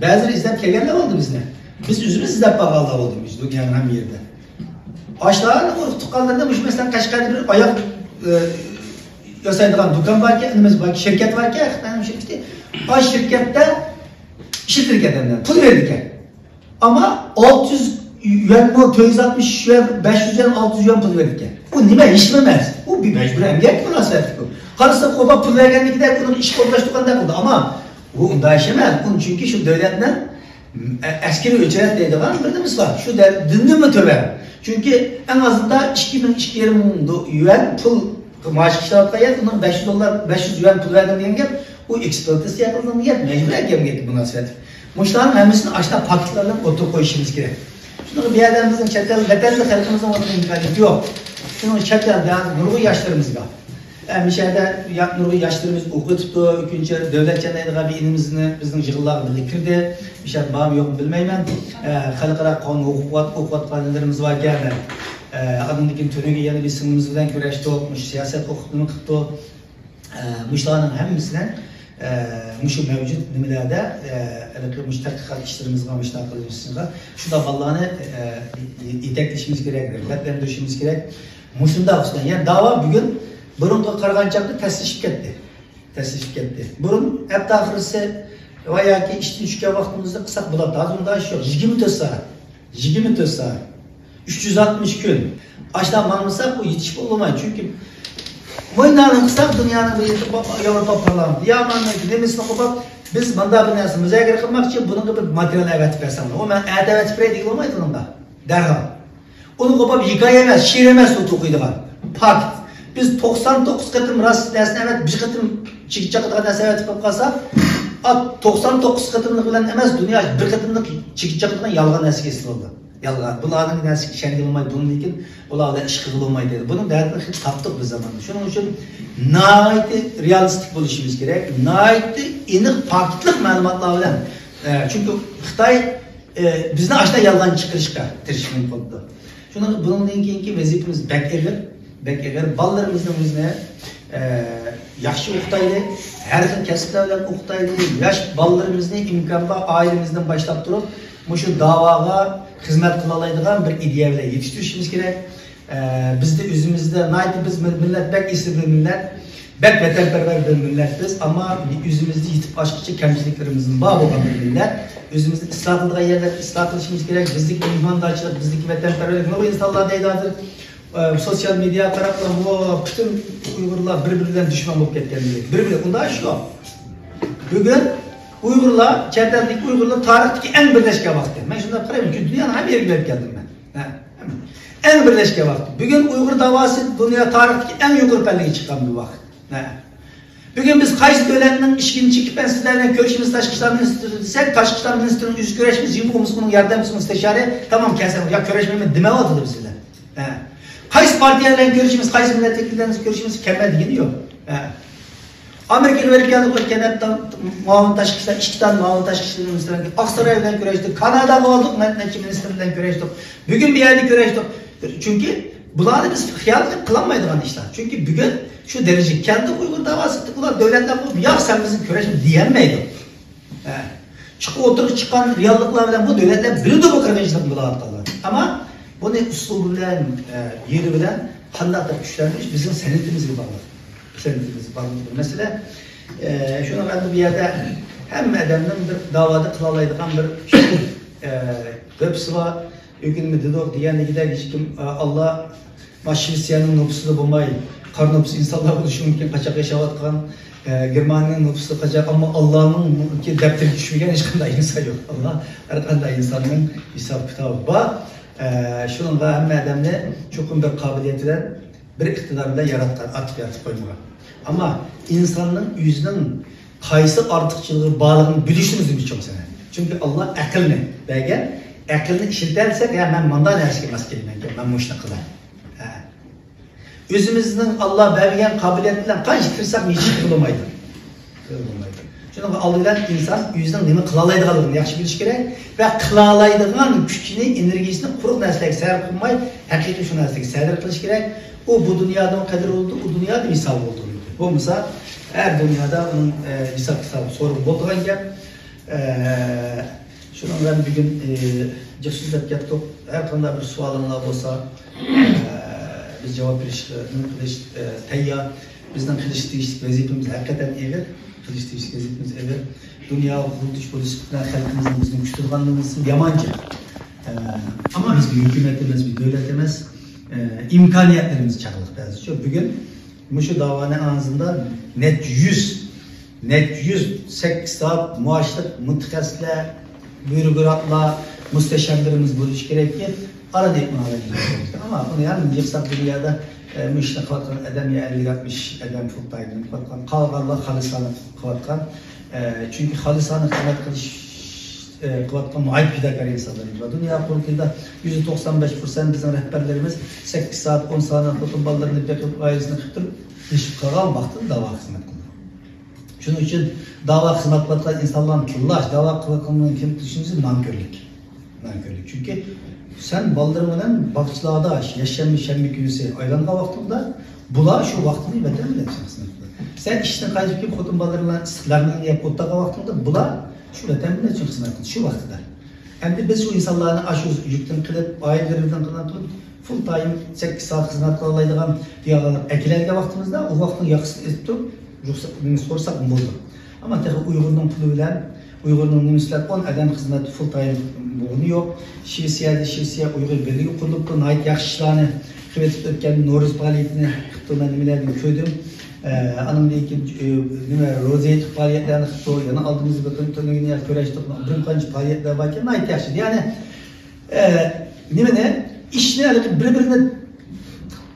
بەزىلىرى ئىزدەپ كەلگەنلەر بولدى بىزنى. بىز ئۆزىمىز ئىزدەپ بارغانلار بولدى بىز دۇنيانىڭ ھەممە يېرىدە. ئاشۇلارنىڭ ئۇرۇق تۇغقانلىرىدا مۇشۇ، مەسىلەن، قەشقەردە بىر ئاياغ، ئە، ياسايدىغان دۇكان باركەن، نېمىسى باركەن، شىركەت باركەن، خىتاينىڭ شىركىتى. ئاشۇ شىركەتتە ئىشلىتىدىكەن، پۇل بېرىدىكەن. ئەمما ئالتە يۈز يۈەنمۇ، تۆت يۈز ئاتمىش يۈەن، بەش يۈز يۈەن، ئالتە يۈز يۈەن پۇل بېرىدىكەن. ئۇ نېمە، ھېچنېمە ئەمەس. ئۇ بىر مەجبۇرىي ئەمگەك مۇناسىۋەتلىك ئۇ. قارىسا، قوپاپ پۇل بەرگەندىكىدەك ئۇنىڭ ئىشقا ئورۇنلاشتۇرغاندەك قىلدى. ئەمما بۇ ئۇنداق ئىش ئەمەس. ئۇنى چۈنكى شۇ دۆلەتنىڭ، ئە، ئەسكىرىي ئۆچرەت دەيدىغان بىر نېمىسى بار. شۇ دە-، دىندىنمۇ تۆۋەن. چۈنكى ئەڭ ئازىدا ئىككى مىڭ، ئىككى يېرىم مىڭ دو-، يۈەن پۇل مائاش ئىشلەۋاتقان يەر، ئۇنىڭ بەش يۈز دوللار، بەش يۈز يۈەن پۇل بەردىم دېگەن گەپ، ئۇ ئېكسپلۇئاتاتسىيە قىلىنغان گەپ، مەجبۇرىي ئەمگەككە مۇناسىۋەتلىك. مۇشۇلارنىڭ ھەممىسىنى ئاشۇنداق پاكىتلار بىلەن ئوتتۇرىغا قويۇشىمىز كېرەك. شۇنىڭغا بۇ يەردە بىزنىڭ چەت ئەل، ۋەتەندە خەلقىمىزنىڭ ئۇنىڭ ئىمكانىيىتى يوق. شۇنىڭ چەت ئەلدە نۇرغۇن ياشلىرىمىز بار. ئە، مۇشۇ يەردە يا-، نۇرغۇن ياشلىرىمىز ئوقۇۋېتىپتۇ. كۆپىنچە دۆلەتجان دەيدىغان بىر ئىنىمىزنى بىزنىڭ يىغىنلارغا بىللە كىردى. مۇشۇ يەردە بارمۇ يوقمۇ بىلمەيمەن. ئە، خەلقئارا قانۇن ھوقۇق ئوقۇۋات-، ئوقۇۋاتقان ئىنىلىرىمىز باركەن. ئە، ئاندىن كېيىن تۈنۈگۈن يەنە بىر سىڭلىمىز بىلەن كۆرۈشتۇق. مۇشۇ سىياسەت ئوقۇپ نېمە قىپتۇ. ئە، مۇشۇلارنىڭ ھەممىسىنى، ئە، مۇشۇ مەۋجۇت نېمىلەردە، ئە، ھېلىقى مۇشۇ تەتقىقات ئىشلىرىمىزغا، مۇشۇنداق قىلىشىمىزغا، شۇنداق بالىلارنى، ئە، يېتەكلىشىمىز كېرەك، رىغبەتلەندۈرۈشىمىز كېرەك. مۇشۇنداق ئۇسۇل. يەنى داۋا بۈگۈن بۇرۇنقىغا قارىغان چاغدا تەسلىشىپ كەتتى. تەسلىشىپ كەتتى. بۇرۇن ھەپتە ئاخىرسى ۋە ياكى ئىشتىن چۈشكەن ۋاقتىمىزدا قىلساق بولاتتى. ھازىر ئۇنداق ئىش يوق. يىگىرمە تۆت سائەت. يىگىرمە تۆت سائەت. ئۈچ يۈز ئاتمىش كۈن. ئاشۇنداق ماڭمىساق، بۇ يېتىشىپ بولمايدۇ. چۈنكى مۇنداق قىلساق، دۇنيانىڭ بىر يېرى، ياۋروپا پارلامېنتى، يا مانا نېمىسىنى قوپاپ، بىز مۇنداق بىر نەرسە مۇزاكىرە قىلماقچى، بۇنىڭغا بىر ماتېرىيال ئەۋەتىپ بەرسەڭلار. ئۇ مەن ئەتە ئەۋەتىپ بېرەي دېگىلى بولمايدۇ ئۇنىڭدا. دەرھال. ئۇنى قوپاپ ھېكايە ئەمەس، شېئىر ئەمەس ئۇ توقۇيدىغان. پاكت. بىز توقسان توققۇز قېتىم راست نەرسىنى ئەۋەتىپ، بىر قېتىم چىقىپ چىقىدىغان نەرسە ئەۋەتىپ قويۇپ قالساق، ئا، توقسان توققۇز قېتىملىق بىلەن ئەمەس، دۇنيا بىر قېتىملىق چىقىپ چىقىدىغان يالغان نەرسىگە ئېسىلىدۇ. يالغان. بۇلارنىڭ نەرسىگە ئىشەنگىلى بولمايدۇ، بۇنىڭدىن كېيىن بۇلار بىلەن ئىش قىلغىلى بولمايدۇ دەيدۇ. بۇنىڭ دەردىنى خېلى تاپتۇق بىز زاماندا. شۇنىڭ ئۈچۈن ناھايىتى رېئالىستىك بولۇشىمىز كېرەك، ناھايىتى ئېنىق، پاكىتلىق مەلۇماتلار بىلەن. ئە، چۈنكى خىتاي، ئە، بىزنى ئاشۇنداق يالغان چىقىرىشقا تىرىشىشى مۇمكىن بولىدۇ. شۇنىڭ، بۇنىڭدىن كېيىنكى ۋەزىپىمىز بەك ئېغىر، بەك ئېغىر. بالىلىرىمىزنى بىزنى، ئە، ياخشى ئوقۇتايلى، ھەر خىل كەسىپلەر بىلەن ئوقۇتايلى. ياش بالىلىرىمىزنى ئىمكان بار ئائىلىمىزدىن باشلاپ تۇرۇپ، مۇشۇ داۋاغا خىزمەت قىلالايدىغان بىر ئىدىيە بىلەن يېتىشتۈرۈشىمىز كېرەك. ئە، بىزدە ئۆزىمىزدە ناھايىتى بىز مىل-، مىللەت بەك ئېسىل بىر مىللەت، بەك ۋەتەنپەرۋەر بىر مىللەت بىز. ئەمما ئۆزىمىزدە يېتىپ ئاشقۇچە كەمچىلىكلىرىمىزمۇ بار بولغان بىر مىللەت. ئۆزىمىزنى ئىسلاھ قىلىدىغان يەرلەردە ئىسلاھ قىلىشىمىز كېرەك. بىزدىكى مېھماندارچىلىق، بىزدىكى ۋەتەنپەرۋەرلىك. نۇرغۇن ئىنسانلار دەيدۇ ھازىر، ئە، سوتسىيال مېدىياغا قاراپلا، ۋو، پۈتۈن ئۇيغۇرلار بىر-بىرى بىلەن دۈشمەن بولۇپ كەتكەن دېدى. بىر-بىرى، ئۇنداق ئىش يوق. بۈگۈن ئۇيغۇرلار، چەت ئەلدىكى ئۇيغۇرلار تارىختىكى ئەڭ بىرلەشكەن ۋاقتى. مەن شۇنداق قارايمەن، چۈنكى دۇنيانىڭ ھەممە يېرىگە بېرىپ كەلدىم مەن. ھە، ئەڭ بىرلەشكەن ۋاقتى. بۈگۈن ئۇيغۇر داۋاسى دۇنيا تارىختىكى ئەڭ يۇقىرى پەللىگە چىققان بىر ۋاقىت. ھە. بۈگۈن بىز قايسى دۆلەتنىڭ ئىشىكىنى چېكىپ، مەن سىزلەر بىلەن كۆرۈشىمىز، تاشقى ئىشلار مىنىستىرى دېسەك، تاشقى ئىشلار مىنىستىرىنىڭ ئۆزى كۆرۈشمىز، يىڭ بولمىسا ئۇنىڭ ياردەمچىسى، مۇستەشارى، تامام كەلسەڭ، يا كۆرۈشمەيمەن دېمەيۋاتىدۇ بىز بىلەن. ھە. قايسى پارتىيە بىلەن كۆرۈشىمىز، قايسى مىللەت ۋەكىلى بىلەن كۆرۈشىمىز، كەلمە دېگىنى يوق. ھە. ئامېرىكىغا بېرىپ كەلدۇق، ئۆتكەن ھەپتە مۇئاۋىن تاشقى ئىشلار، ئىككى دانە مۇئاۋىن تاشقى ئىشلار مىنىستىرى بىلەن، ئاقساراي بىلەن كۆرۈشتۇق، كاناداغا باردۇق، نەچچە مىنىستىر بىلەن كۆرۈشتۇق، بۈگۈن بۇ يەردە كۆرۈشتۇق. چۈنكى بۇلارنى بىز خىيال قىلىپ قىلالمايدىغان ئىشلار. چۈنكى بۈگۈن شۇ دەرىجىگە كەلدى ئۇيغۇر داۋاسى، ئۇلار دۆلەتلەر قۇرۇپ، ياق، سەن بىزنى كۆرۈشمە دېيەلمەيدۇ. ھە. چىقىپ ئوتتۇرىغا چىققان رېئاللىقلار بىلەن بۇ دۆلەتلەر بىلىدۇ بۇ قىرغىنچىلىقنى بولۇۋاتقانلار. ئەمما بۇنى ئۇسلۇبى بىلەن، ئە، يېرى بىلەن قانداق قىلىپ كۈچلەندۈرۈش بىزنىڭ سەنئىتىمىزگە باغلىق. سەنئىتىمىزگە باغلىق بىر مەسىلە. ئە، شۇنىڭ ئەمدى بۇ يەردە ھەممە ئادەمنىڭ بىر داۋادا قىلالايدىغان بىر، ئە، دۆپىسى بار. ئۆگۈنمە دېدۇق دېگەندىكىدەك ھېچكىم، ئە، ئاللا ما شىۋېتسىيەنىڭ نوپۇسىدا بولماي، قارا نوپۇس ئىنسانلار بولۇشى مۇمكىن، قاچاق ياشاۋاتقان، ئە، گېرمانىيەنىڭ نوپۇسىدا قاچاق، ئەمما ئاللانىڭ دەپتىرىگە چۈشمىگەن ھېچقانداق ئىنسان يوق. ئاللا ھەر قانداق ئىنساننىڭ ھېساب كىتابى بار. ئە، شۇنىڭغا ھەممە ئادەمنى چوقۇم بىر قابىلىيەت بىلەن، بىر ئىقتىدار بىلەن ياراتقان، ئارتۇق يارىتىپ قويمىغان. ئەمما ئىنساننىڭ ئۆزىنىڭ قايسى ئارتۇقچىلىقى بارلىقىنى بىلىشىمىز بىر چوڭ سەۋەب. چۈنكى ئاللا ئەقىلنى بەرگەن، ئەقىلنى ئىشلىتەلىسەك، يا مەن مۇنداق نەرسىگە ماس كېلىمەنكەن، مەن مۇشۇنى قىلاي. ھە. ئۆزىمىزنىڭ ئاللا بەرگەن قابىلىيەت بىلەن قانچە تىرىشساق، ھېچ بولمايدۇ. بولمايدۇ. شۇنىڭغا ئالدى بىلەن ئىنسان ئۆزىنىڭ نېمە قىلالايدىغانلىقىنى ياخشى بىلىشى كېرەك ۋە قىلالايدىغان كۈچىنى، ئېنېرگىيىسىنى قۇرۇق نەرسىلەرگە سەرپ قىلماي، ھەقىقىي شۇ نەرسىگە سەرپ قىلىشى كېرەك. ئۇ بۇ دۇنيادىمۇ قەدىر بولىدۇ، ئۇ دۇنيادىمۇ ھېسابى بولىدۇ. بولمىسا، ھەر دۇنيادا ئۇنىڭ، ئە، ھېساب كىتابى سورىغىلى بولىدىغان گەپ. ئە، شۇنىڭ بىلەن بۈگۈن، ئە، جىق سۆزلەپ كەتتۇق. ھەر قانداق بىر سوئالىڭلار بولسا، ئە، بىز جاۋاب بېرىشكە، نېمە قىلىش، ئە، تەييار. بىزنىڭ قىلىش تېگىشلىك ۋەزىپىمىز ھەقىقەتەن ئېغىر. قىلىش تېگىشلىك ۋەزىپىمىز ئېغىر. دۇنياغا قۇرۇلتۇش بولۇشلۇق بىلەن خەلقىمىزنىڭ بىزنى كۈتىدىغانلىقىمىز يامان جىق. ئە، ئەمما بىز بىر ھۆكۈمەت ئەمەس، بىر دۆلەت ئەمەس. ئە، ئىمكانىيەتلىرىمىز چاغلىق بەزىچۇ. بۈگۈن مۇشۇ داۋانى ئاڭزىدا نەچچە يۈز، نەچچە يۈز سەككىز سائەت مائاشلىق مۇتەخەسسىسلەر، بيۇروكراتلار، مۇستەشارلىرىمىز بولۇشى كېرەككى، ئاران ئېيتمايلى. ئەمما بۇنى ھەم يىغساق دۇنيادا، ئە، مۇشۇنى قىلىۋاتقان ئادەم يا ئەللىك ئاتمىش ئادەم فۇل تايم قىلىۋاتقان، قالغانلار خالىسانە قىلىۋاتقان. ئە، چۈنكى خالىسانە خىزمەت قىلىش، ئە، قىلىۋاتقان ناھايىتى پىداكار ئىنسانلىرىمىز بار. دۇنيا قۇرۇلتىيىدا يۈزدە توقسان بەش پىرسەنت بىزنىڭ رەھبەرلىرىمىز سەككىز سائەت، ئون سائەت خوتۇن بالىلىرىنى بېقىپ، ئائىلىسىنى قىلىپ تۇرۇپ، يېشىپ قالغان ۋاقتىدا داۋا خىزمەت قىلىدۇ. شۇنىڭ ئۈچۈن داۋا خىزمەت قىلىۋاتقان ئىنسانلارنى تىللاش، داۋا قىلىۋاتقانلارنى كىم تىللىشىمىز نانكۆرلۈك. نانكۆرلۈك. چۈنكى سەن بالىلىرىڭ بىلەن باغچىلاردا يەكشەنبە، شەنبە كۈنىسى ئايلانغان ۋاقتىڭدا، بۇلار شۇ ۋاقتىدا ۋەتەن مىللەت ئۈچۈن خىزمەت قىلىدۇ. سەن ئىشتىن قايتىپ كېلىپ خوتۇن بالىلىرىڭ بىلەن ئىسسىق لەغمىنىڭنى يەپ ئولتۇرغان ۋاقتىڭدا، بۇلار شۇ ۋەتەن مىللەت ئۈچۈن خىزمەت قىلىدۇ شۇ ۋاقتىدا. ئەمدى بىز شۇ ئىنسانلارنى ئاشۇ يۈكتىن قىلىپ، ئائىلىلىرىدىن قىلىپ تۇرۇپ، فۇل تايم سەككىز سائەت خىزمەت قىلالايدىغان دىيارلارغا ئەكېلەلىگەن ۋاقتىمىزدا، ئۇ ۋاقىتنىڭ ياقىسىنى ئېلىپ تۇرۇپ، رۇخسەت سورىساق بولىدۇ. ئەمما تېخى ئۇيغۇرنىڭ پۇلى بىلەن، ئۇيغۇرنىڭ نېمىسى بىلەن ئون ئادەم خىزمەت فۇل تايم بولغىنى يوق. شىۋېتسىيەدە، شىۋېتسىيە ئۇيغۇر بىرلىكى قۇرۇلۇپتۇ، ناھايىتى ياخشى ئىشلارنى قىلىۋېتىپ ئۆتكەن نورۇز پائالىيىتىنى قىپتۇ، مەن نېمىلەردىن كۆردۈم. ئە، ئانىڭدىن كېيىن، ئە، نېمە، روزا ھېيت پائالىيەتلەرنى قىپتۇ، يەنە ئالدىمىزدا بىر قانچە، بىر قانچە پائالىيەتلەر باركەن، ناھايىتى ياخشى. يەنى، ئە، نېمىنى، ئىشنى ھېلىقى بىر-بىرىنى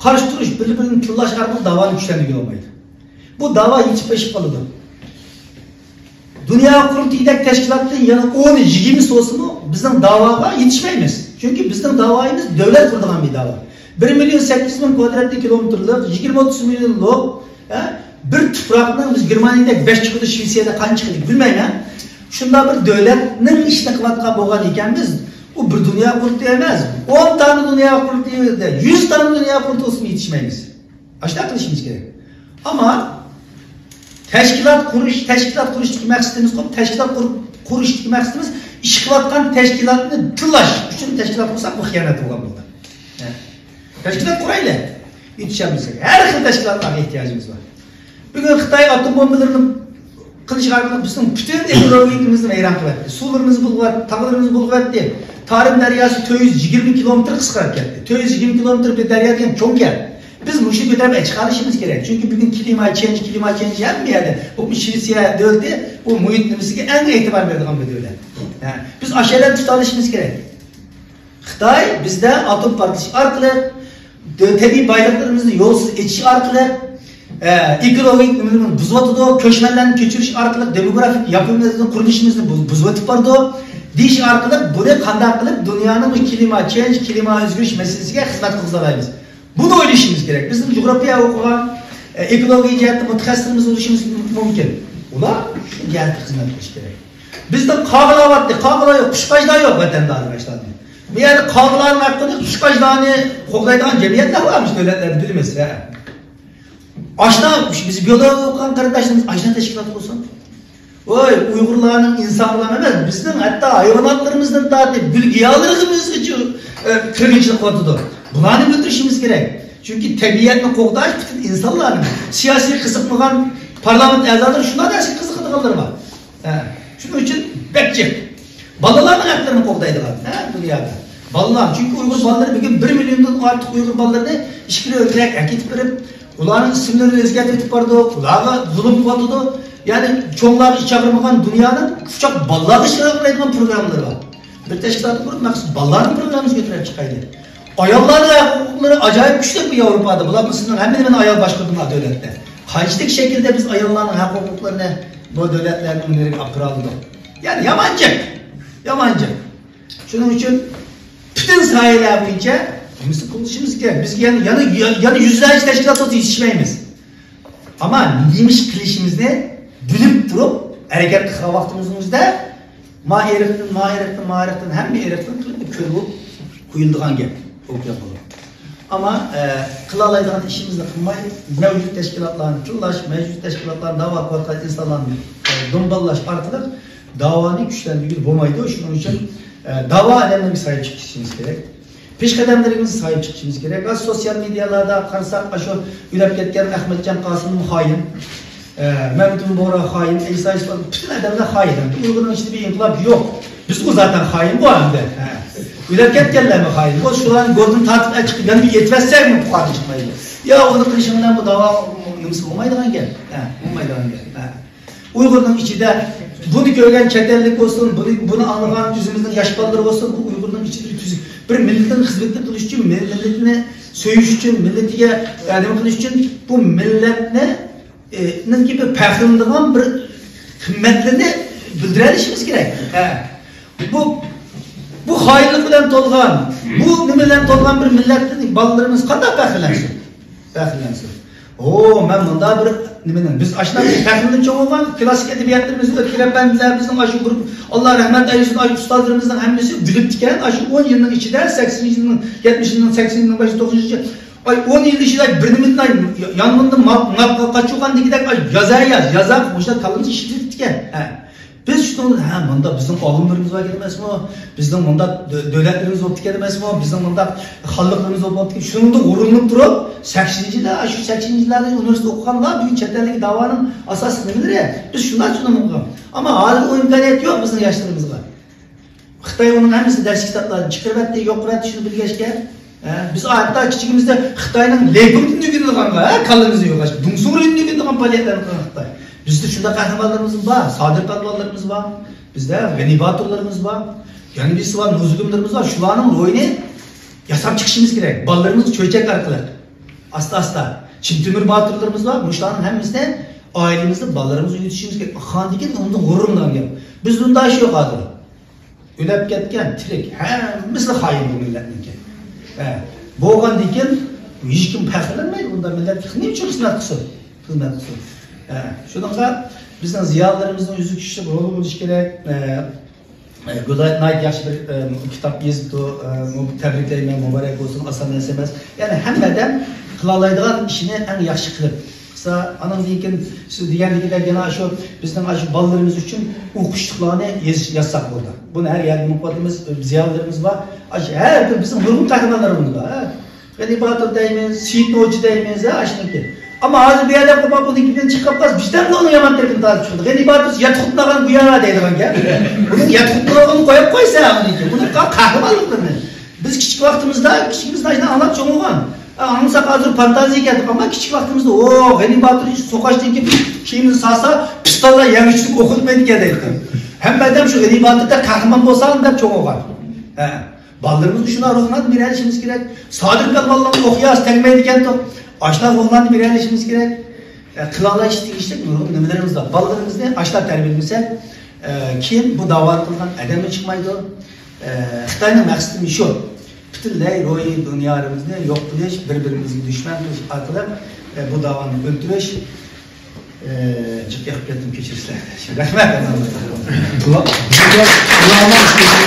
قارشى تۇرۇش، بىر-بىرىنى تىللاش ئارقىلىق داۋانى كۈچلەندۈرگىلى بولمايدۇ. بۇ داۋا يېتىپ ئېشىپ قالىدۇ. دۇنيا قۇرۇلتىيىدەك تەشكىلاتتىن يەنە ئون، يىگىرمىسى بولسىمۇ، بىزنىڭ داۋاغا يېتىشمەيمىز. چۈنكى بىزنىڭ داۋايىمىز دۆلەت قۇرىدىغان بىر داۋا. بىر مىليون سەككىز يۈز مىڭ كۋادراتنىي كىلومېتىرلىق، يىگىرمە ئوتتۇز مىليونلۇق، ھە، بىر تۇپراقنىڭ بىز گېرمانىيەدەك بەش چىقىدۇ، شىۋېتسىيەدە قانچە چىقىدۇ بىلمەيمەن. شۇنداق بىر دۆلەتنىڭ ئىشىنى قىلىۋاتقان بولغان ئىكەن بىز، ئۇ بىر دۇنيا قۇرۇلتىيى ئەمەس، ئون دانە دۇنيا قۇرۇلتىيى، يۈز دانە دۇنيا قۇرۇلتىيى بولسىمۇ يېتىشمەيمىز. ئاشۇنداق قىلىشىمىز كېرەك. ئەمما تەشكىلات قۇرۇش، تەشكىلات قۇرۇشتىكى مەقسىتىمىز، تەشكىلات قۇر-، قۇرۇشتىكى مەقسىتىمىز ئىش قىلىۋاتقان تەشكىلاتنى تىللاش ئۈچۈن تەشكىلات قۇرساق، بۇ خىيانەت بولغان بولىدۇ. ھە. تەشكىلات قۇرايلى. يېتىشەلمىسەك، ھەر خىل تەشكىلاتلارغا ئېھتىياجىمىز بار. بۈگۈن خىتاي ئاتوم بومبىلىرىنى قىلىش ئارقىلىق بىزنىڭ پۈتۈن ئېكولوگىيىمىزنى ۋەيران قىلىۋەتتى. سۇلىرىمىزنى بۇلغىۋەتتى، تاغلىرىمىزنى بۇلغىۋەتتى. تارىم دەرياسى تۆت يۈز يىگىرمە كىلومېتىر قىسقىرىپ كەتتى. تۆت يۈز يىگىرمە كىلومېتىر بىر دەريا دېگەن چوڭ گەپ. بىز مۇشۇنى كۆتۈرۈپ چىقىۋېلىشىمىز كېرەك. چۈنكى بۈگۈن كلىما چېنج، كلىما چېنج ھەممە يەردە. بۇ شىۋېتسىيە دۆلىتى بۇ مۇھىت نېمىسىگە ئەڭ ئېتىبار بېرىدىغان بىر دۆلەت. ھە، بىز ئاشۇ يەرلەرنى تۇتۇۋېلىشىمىز كېرەك. خىتاي بىزدە ئاتوم پارتلىتىش ئارقىلىق، دۆ-، تەبىئىي بايلىقلىرىمىزنى يولسىز ئېچىش ئارقىلىق، ئە، ئېكولوگىك نېمىلىرىنى بۇزۇۋاتىدۇ، كۆچمەنلەرنى كۆچۈرۈش ئارقىلىق دېموگرافىك ياپونىيەنىڭ قۇرۇلۇشىمىزنى بۇز-، بۇزۇۋېتىپ بارىدۇ، دېيىش ئارقىلىق بۇنى قانداق قىلىپ دۇنيانىڭ بۇ كلىما چېنج، كلىما ئۆزگىرىش مەسىلىسىگە خىزمەت قىلغۇزالايمىز؟ بۇنى ئويلىشىمىز كېرەك. بىزنىڭ جۇغراپىيە ئوقۇغان، ئېكولوگىيە جەھەتتە مۇتەخەسسىسلىرىمىز بولۇشىمىز مۇمكىن. ئۇلار شۇ جەھەتتە خىزمەت قىلىشى كېرەك. بىزدە قاغىلار بارتتى، قاغىلار يوق، قۇشقاچلار يوق ۋەتەندە ئادىل ئاشلارنى. بۇ يەردە قاغىلارنىڭ ھەققىدە قۇشقاچلارنى قوغدايدىغان جەمئىيەتلەر بارمىش دۆلەتلەردە بىلىمىز. ھە. ئاشنا، بىز بىيولوگ ئوقۇغان قېرىنداشلىرىمىز ئاشنا تەشكىلات قۇرسۇن. ۋوي، ئۇيغۇرلارنىڭ ئىنسانلار ئەمەس، بىزنىڭ ھەتتا ھايۋاناتلىرىمىزدىن تارتىپ گۈل-گىياھلىرىمىزغىچە، ئە، قىرغىنچىلىق قىلىۋاتىدۇ. بۇلارنى بىلدۈرۈشىمىز كېرەك. چۈنكى تەبىئەتنى قوغداش پۈتۈن ئىنسانلارنىڭ، سىياسىي قىزىقمىغان پارلامېنت ئەزالىرى شۇنداق نەرسىگە قىزىقىدىغانلىرى بار. ھە، شۇنىڭ ئۈچۈن بەك جىق. بالىلارنىڭ ھەقلىرىنى قوغدايدىغان، ھە، دۇنيادا. بالىلار، چۈنكى ئۇيغۇر بالىلىرى بۈگۈن بىر مىليوندىن ئارتۇق ئۇيغۇر بالىلىرىنى ئىچكىرى ئۆلتۈرەك ئەكېتىپ بېرىپ، ئۇلارنىڭ ئىسىملىرىنى ئۆزگەرتىۋېتىپ بارىدۇ، ئۇلارغا زۇلۇم قىلىۋاتىدۇ. يەنى چوڭلارغا ئىچ ئاغرىمىغان دۇنيانىڭ قۇچاق بالىلارغا ئىچ ئاغرىمايدىغان پروگراممىلىرى بار. بىر تەشكىلاتنى قۇرۇپ، مەخسۇس بالىلارنىڭ پروگراممىسىنى كۆتۈرۈپ چىقايلى. ئاياللارنىڭ ھەق ھوقۇقلىرى ئاجايىپ كۈچلۈك بۇ ياۋروپادا. بۇلار سىزنىڭ ھەممىنى مېنىڭ ئايال باشقۇردۇم دۆلەتتە. قانچىلىك شەكىلدە بىز ئاياللارنىڭ ھەق ھوقۇقلىرىنى بۇ دۆلەتلەرنىڭ ئۆزلىرىگە ئاپىرالىدۇق؟ يەنى يامان جىق. يامان جىق. شۇنىڭ ئۈچۈن پۈتۈن ساھەلەر بويىچە نېمىسى قىلىشىمىز كېرەك؟ بىز يەنە، يەنە، يەنە يۈزلەرچە تەشكىلات بولسا يېتىشمەيمىز. ئەمما نېمە ئىش قىلىشىمىزنى بىلىپ تۇرۇپ ھەرىكەت قىلغان ۋاقتىمىزنىڭ ئۆزىدە ما ئىرقتىن، ما ئىرقتىن، ما ئىرقتىن، ھەممە ئىرقتىن قىلىپ كۆل بولۇپ قۇيۇلىدىغان گەپ. بۇ گەپ بولۇپ. ئەمما، ئە، قىلالايدىغان ئىشىمىزنى قىلماي، مەۋجۇت تەشكىلاتلارنى تىللاش، مەۋجۇت تەشكىلاتلارنى داۋا قىلىۋاتقان ئىنسانلارنى، ئە، دۇمباللاش ئارقىلىق داۋانى كۈچلەندۈرگىلى بولمايدۇ. شۇنىڭ ئۈچۈن، ئە، داۋا ئادەملىرىگە ساھىب چىقىشىمىز كېرەك. پېشقەدەملىرىمىزگە ساھىب چىقىشىمىز كېرەك. ھازىر سوتسىيال مېدىيالاردا قارىساق، ئاشۇ ئۆلۈپ كەتكەن ئەخمەتجان قاسىم خائىن، ئە، مەمتىمىن بورا خائىن، ئەيسا ئىسمائىل، پۈتۈن ئادەملەر خائىن. ئۇيغۇرنىڭ ئىچىدە بىر ئىنقىلاب يوق. بىزمۇ زاتەن خائىن بۇ ئەمدى. ھە. ئۆلۈپ كەتكەنلەرمۇ خائىن. بۇ شۇلارنى گۆردىن تارتىپ ئەچىقىپ يەنە بىر ئېتىۋەتسەكمۇ پۇقارا چىقمايدۇ. يا ئۇنى قىلىشىڭ بىلەن بۇ داۋا نېمىسى بولمايدىغان گەپ. ھە، بولمايدىغان گەپ. ھە. ئۇيغۇرنىڭ ئىچىدە بۇنى كۆرگەن چەت ئەللىك بولسۇن، بۇنى، بۇنى ئاڭلىغان ئۆزىمىزنىڭ ياش بالىلىرى بولسۇن، بۇ ئۇيغۇرنىڭ ئىچىدە بىر تۈزۈك، بىر مىللىتىنىڭ خىزمىتىنى قىلىش ئۈچۈن، مىل-، مىللىتىنى سۆيۈش ئۈچۈن، مىللىتىگە، ئە، نېمە قىلىش ئۈچۈن بۇ مىللەتنى، ئە، نىڭكى بىر پەخىرلىنىدىغان بىر قىممەتلىرىنى بىلدۈرەلىشىمىز كېرەك. ھە. بۇ، بۇ خائىنلىق بىلەن تولغان، بۇ نېمە بىلەن تولغان بىر مىللەتنىڭ بالىلىرىمىز قانداق پەخىرلەنسۇن؟ پەخىرلەنسۇن. ھو، مەن مۇنداق بىر نېمىنىڭ، بىز ئاشۇنداق بىر پەخىرلىنىپ چوڭ بولغان، كلاسسىك ئەدەبىياتلىرىمىزنى ئۆتكۈر ئەپەندىلەر، بىزنىڭ ئاشۇ گۇرۇپ، ئاللا رەھمەت ئەيلىسۇن، ئاشۇ ئۇستازلىرىمىزنىڭ ھەممىسى بىلىپتىكەن. ئاشۇ ئون يىلنىڭ ئىچىدە، سەكسىنىنچى يىلنىڭ، يەتمىشىنچى يىلنىڭ، سەكسىنىنچى يىلنىڭ باشى، توقسىنىنچى يىل، ئاي، ئون يىل ئىچىدە بىر نېمىدىن، ئاي، يانغىندىن مال، مال قاچۇرغاندىكىدەك، ئاي، يازا ياز، يازا، مۇشۇنداق كاللىمىزنى ئىشلىتىپتىكەن. ھە. بىز شۇنىڭدىن، ھە، مۇنداق بىزنىڭ ئالىملىرىمىز بار ئىكەن ئەمەسمۇ؟ بىزنىڭ مۇنداق دۆ-، دۆلەتلىرىمىز بولۇپتىكەن ئەمەسمۇ؟ بىزنىڭ مۇنداق خانلىقلىرىمىز بولۇپتىكەن. شۇنىڭدا غۇرۇرلىنىپ تۇرۇپ، سەكسىنچى يىللار، شۇ سەكسىنچى يىللاردا ئۇنىۋېرسىتېتتا ئوقۇغانلار بۈگۈن چەت ئەلدىكى داۋانىڭ ئاساسلىق نېمىلىرى؟ بىز شۇنداق چۈشىنىمىز. ئەمما ھازىر ئۇ ئىمكانىيەت يوق بىزنىڭ ياشلىرىمىزغا. خىتاي ئۇنىڭ ھەممىسىنى دەرس كىتابلاردىن چىقىرىۋەتتى، يوق قىلىۋەتتى شۇنى بىلگەچكە. ھە، بىز ھەتتا كىچىكىمىزدە خىتاينىڭ لېيپىڭدىن ئۆگىنىدىغانغا، ھە، كاللىمىزنى يوغاش، دۇڭسۇڭرىدىن ئۆگىنىدىغان پائالىيەتلەرنى قىلغان خىتاي. بىزدە شۇنداق قەھرىمانلىرىمىز بار، سادىر پالۋانلىرىمىز بار، بىزدە غېنى باتۇرلىرىمىز بار، يەنە بىرسى بار، نۇزۇگۇملىرىمىز بار. شۇلارنىڭ روھىنى ياساپ چىقىشىمىز كېرەك. بالىلىرىمىزغا چۆچەك ئارقىلىق، ئاستا-ئاستا. چىن تۆمۈر باتۇرلىرىمىز بار. مۇشۇلارنىڭ ھەممىسىنى ئائىلىمىزدە بالىلىرىمىزغا ئۆگىتىشىمىز كېرەك. ئاندىن كېيىن ئۇنىڭدىن غۇرۇرلىنىدىغان گەپ. بىز بۇنداق ئىش يوق ھازىر. ئۆلۈپ كەتكەن، تىرىك، ھەممىسى خائىن بۇ مىللەتنىڭكى. ھە، بولغاندىن كېيىن ھېچكىم پەخىرلەنمەيدۇ بۇنداق مىللەتكە. نېمە ئۈچۈن خىزمەت قىلسۇن؟ خىزمەت قىلسۇن. ھە، شۇنىڭغا بىزنىڭ زىيالىيلىرىمىزنىڭ ئۈزۈل-كېسىل رولى بولۇشى كېرەك. ھە، ھە، گۈلئايەت ناھايىتى ياخشى بىر، ھە، كىتاب يېزىپتۇ. ھە، تەبرىكلەيمەن، مۇبارەك بولسۇن، ئاسان نەرسە ئەمەس. يەنى ھەممە ئادەم قىلالايدىغان ئىشىنى ئەڭ ياخشى قىلىپ قىلسا، ئانىڭدىن كېيىن سىز دېگەندىكىدەك يەنە شۇ بىزنىڭ ئاشۇ بالىلىرىمىز ئۈچۈن ئوقۇشلۇقلارنى يېزىش، يازساق بولىدۇ. بۇنى ھەر يەردە ئوقۇۋاتىمىز، زىيالىيلىرىمىز بار. ئاشۇ ھەر بىر بىزنىڭ نۇرغۇن قەھرىمانلىرىمىز بار. ھە. غېنى باتۇر دەيمىز، سېيىت نوچى دەيمىز، ھە، ئاشۇنىڭكى. ئەمما ھازىر بۇ يەردە قوپاپ ئۇنىڭكىدىن چىقىپ قالسا، بىزدەنمۇ ئۇنىڭ يامان تەرىپىنى تارتىپ چىقىدۇ. غېنى باتۇر ياتقۇتناغان گويا دەيدىغان گەپ. ئۇنىڭ ياتقۇتنىغىنىنى قويۇپ قويسا ئۇنىڭكى. ئۇنىڭ قەھرىمانلىقلىرىنى. بىز كىچىك ۋاقتىمىزدا، كىچىكىمىزدە ئاشۇنداق ئاڭلاپ چوڭ بولغان. ئاڭلىساق ھازىر فانتازىيە كەلدى. ئەمما كىچىك ۋاقتىمىزدا، ئو، غېنى باتۇر توقاچتىن كېيىن كىيىمىنى سالسا، پىستاللار يەرگە چۈشۈپ ئوق ئۆتمەيدىكەن دەيتتى. ھەممە ئادەم شۇ غېنى باتۇردەك قەھرىمان بولسا دەپ چوڭ بولغان. ھە. بالىلىرىمىزغا شۇنداق روھلارنى بېرەلىشىمىز كېرەك. سادىر پالۋانلارنىڭ ئوق ياسى تەگمەيدىكەنتۇ. ئاشۇنداق روھلارنى بېرەلىشىمىز كېرەك. ئە، قىلالاش تېگىشلىك نۇرغۇن نېمىلىرىمىز بار. بالىلىرىمىزنى ئاشۇنداق تەربىيەلىمىسەك، ئە، كېيىن بۇ داۋانى قىلغان ئادەممۇ چىقمايدۇ. ئە، خىتاينىڭ مەقسىتىمۇ شۇ. پۈتۈنلەي روھىي دۇنيالىرىمىزنى يوق قىلىش، بىر-بىرىمىزگە دۈشمەن قىلىش ئارقىلىق، ئە، بۇ داۋانى ئۆلتۈرۈش. ئە، جىق گەپ قىلىپ كەتتىم، كېچىرىسىلەر. رەھمەت. ئۇلارنىڭ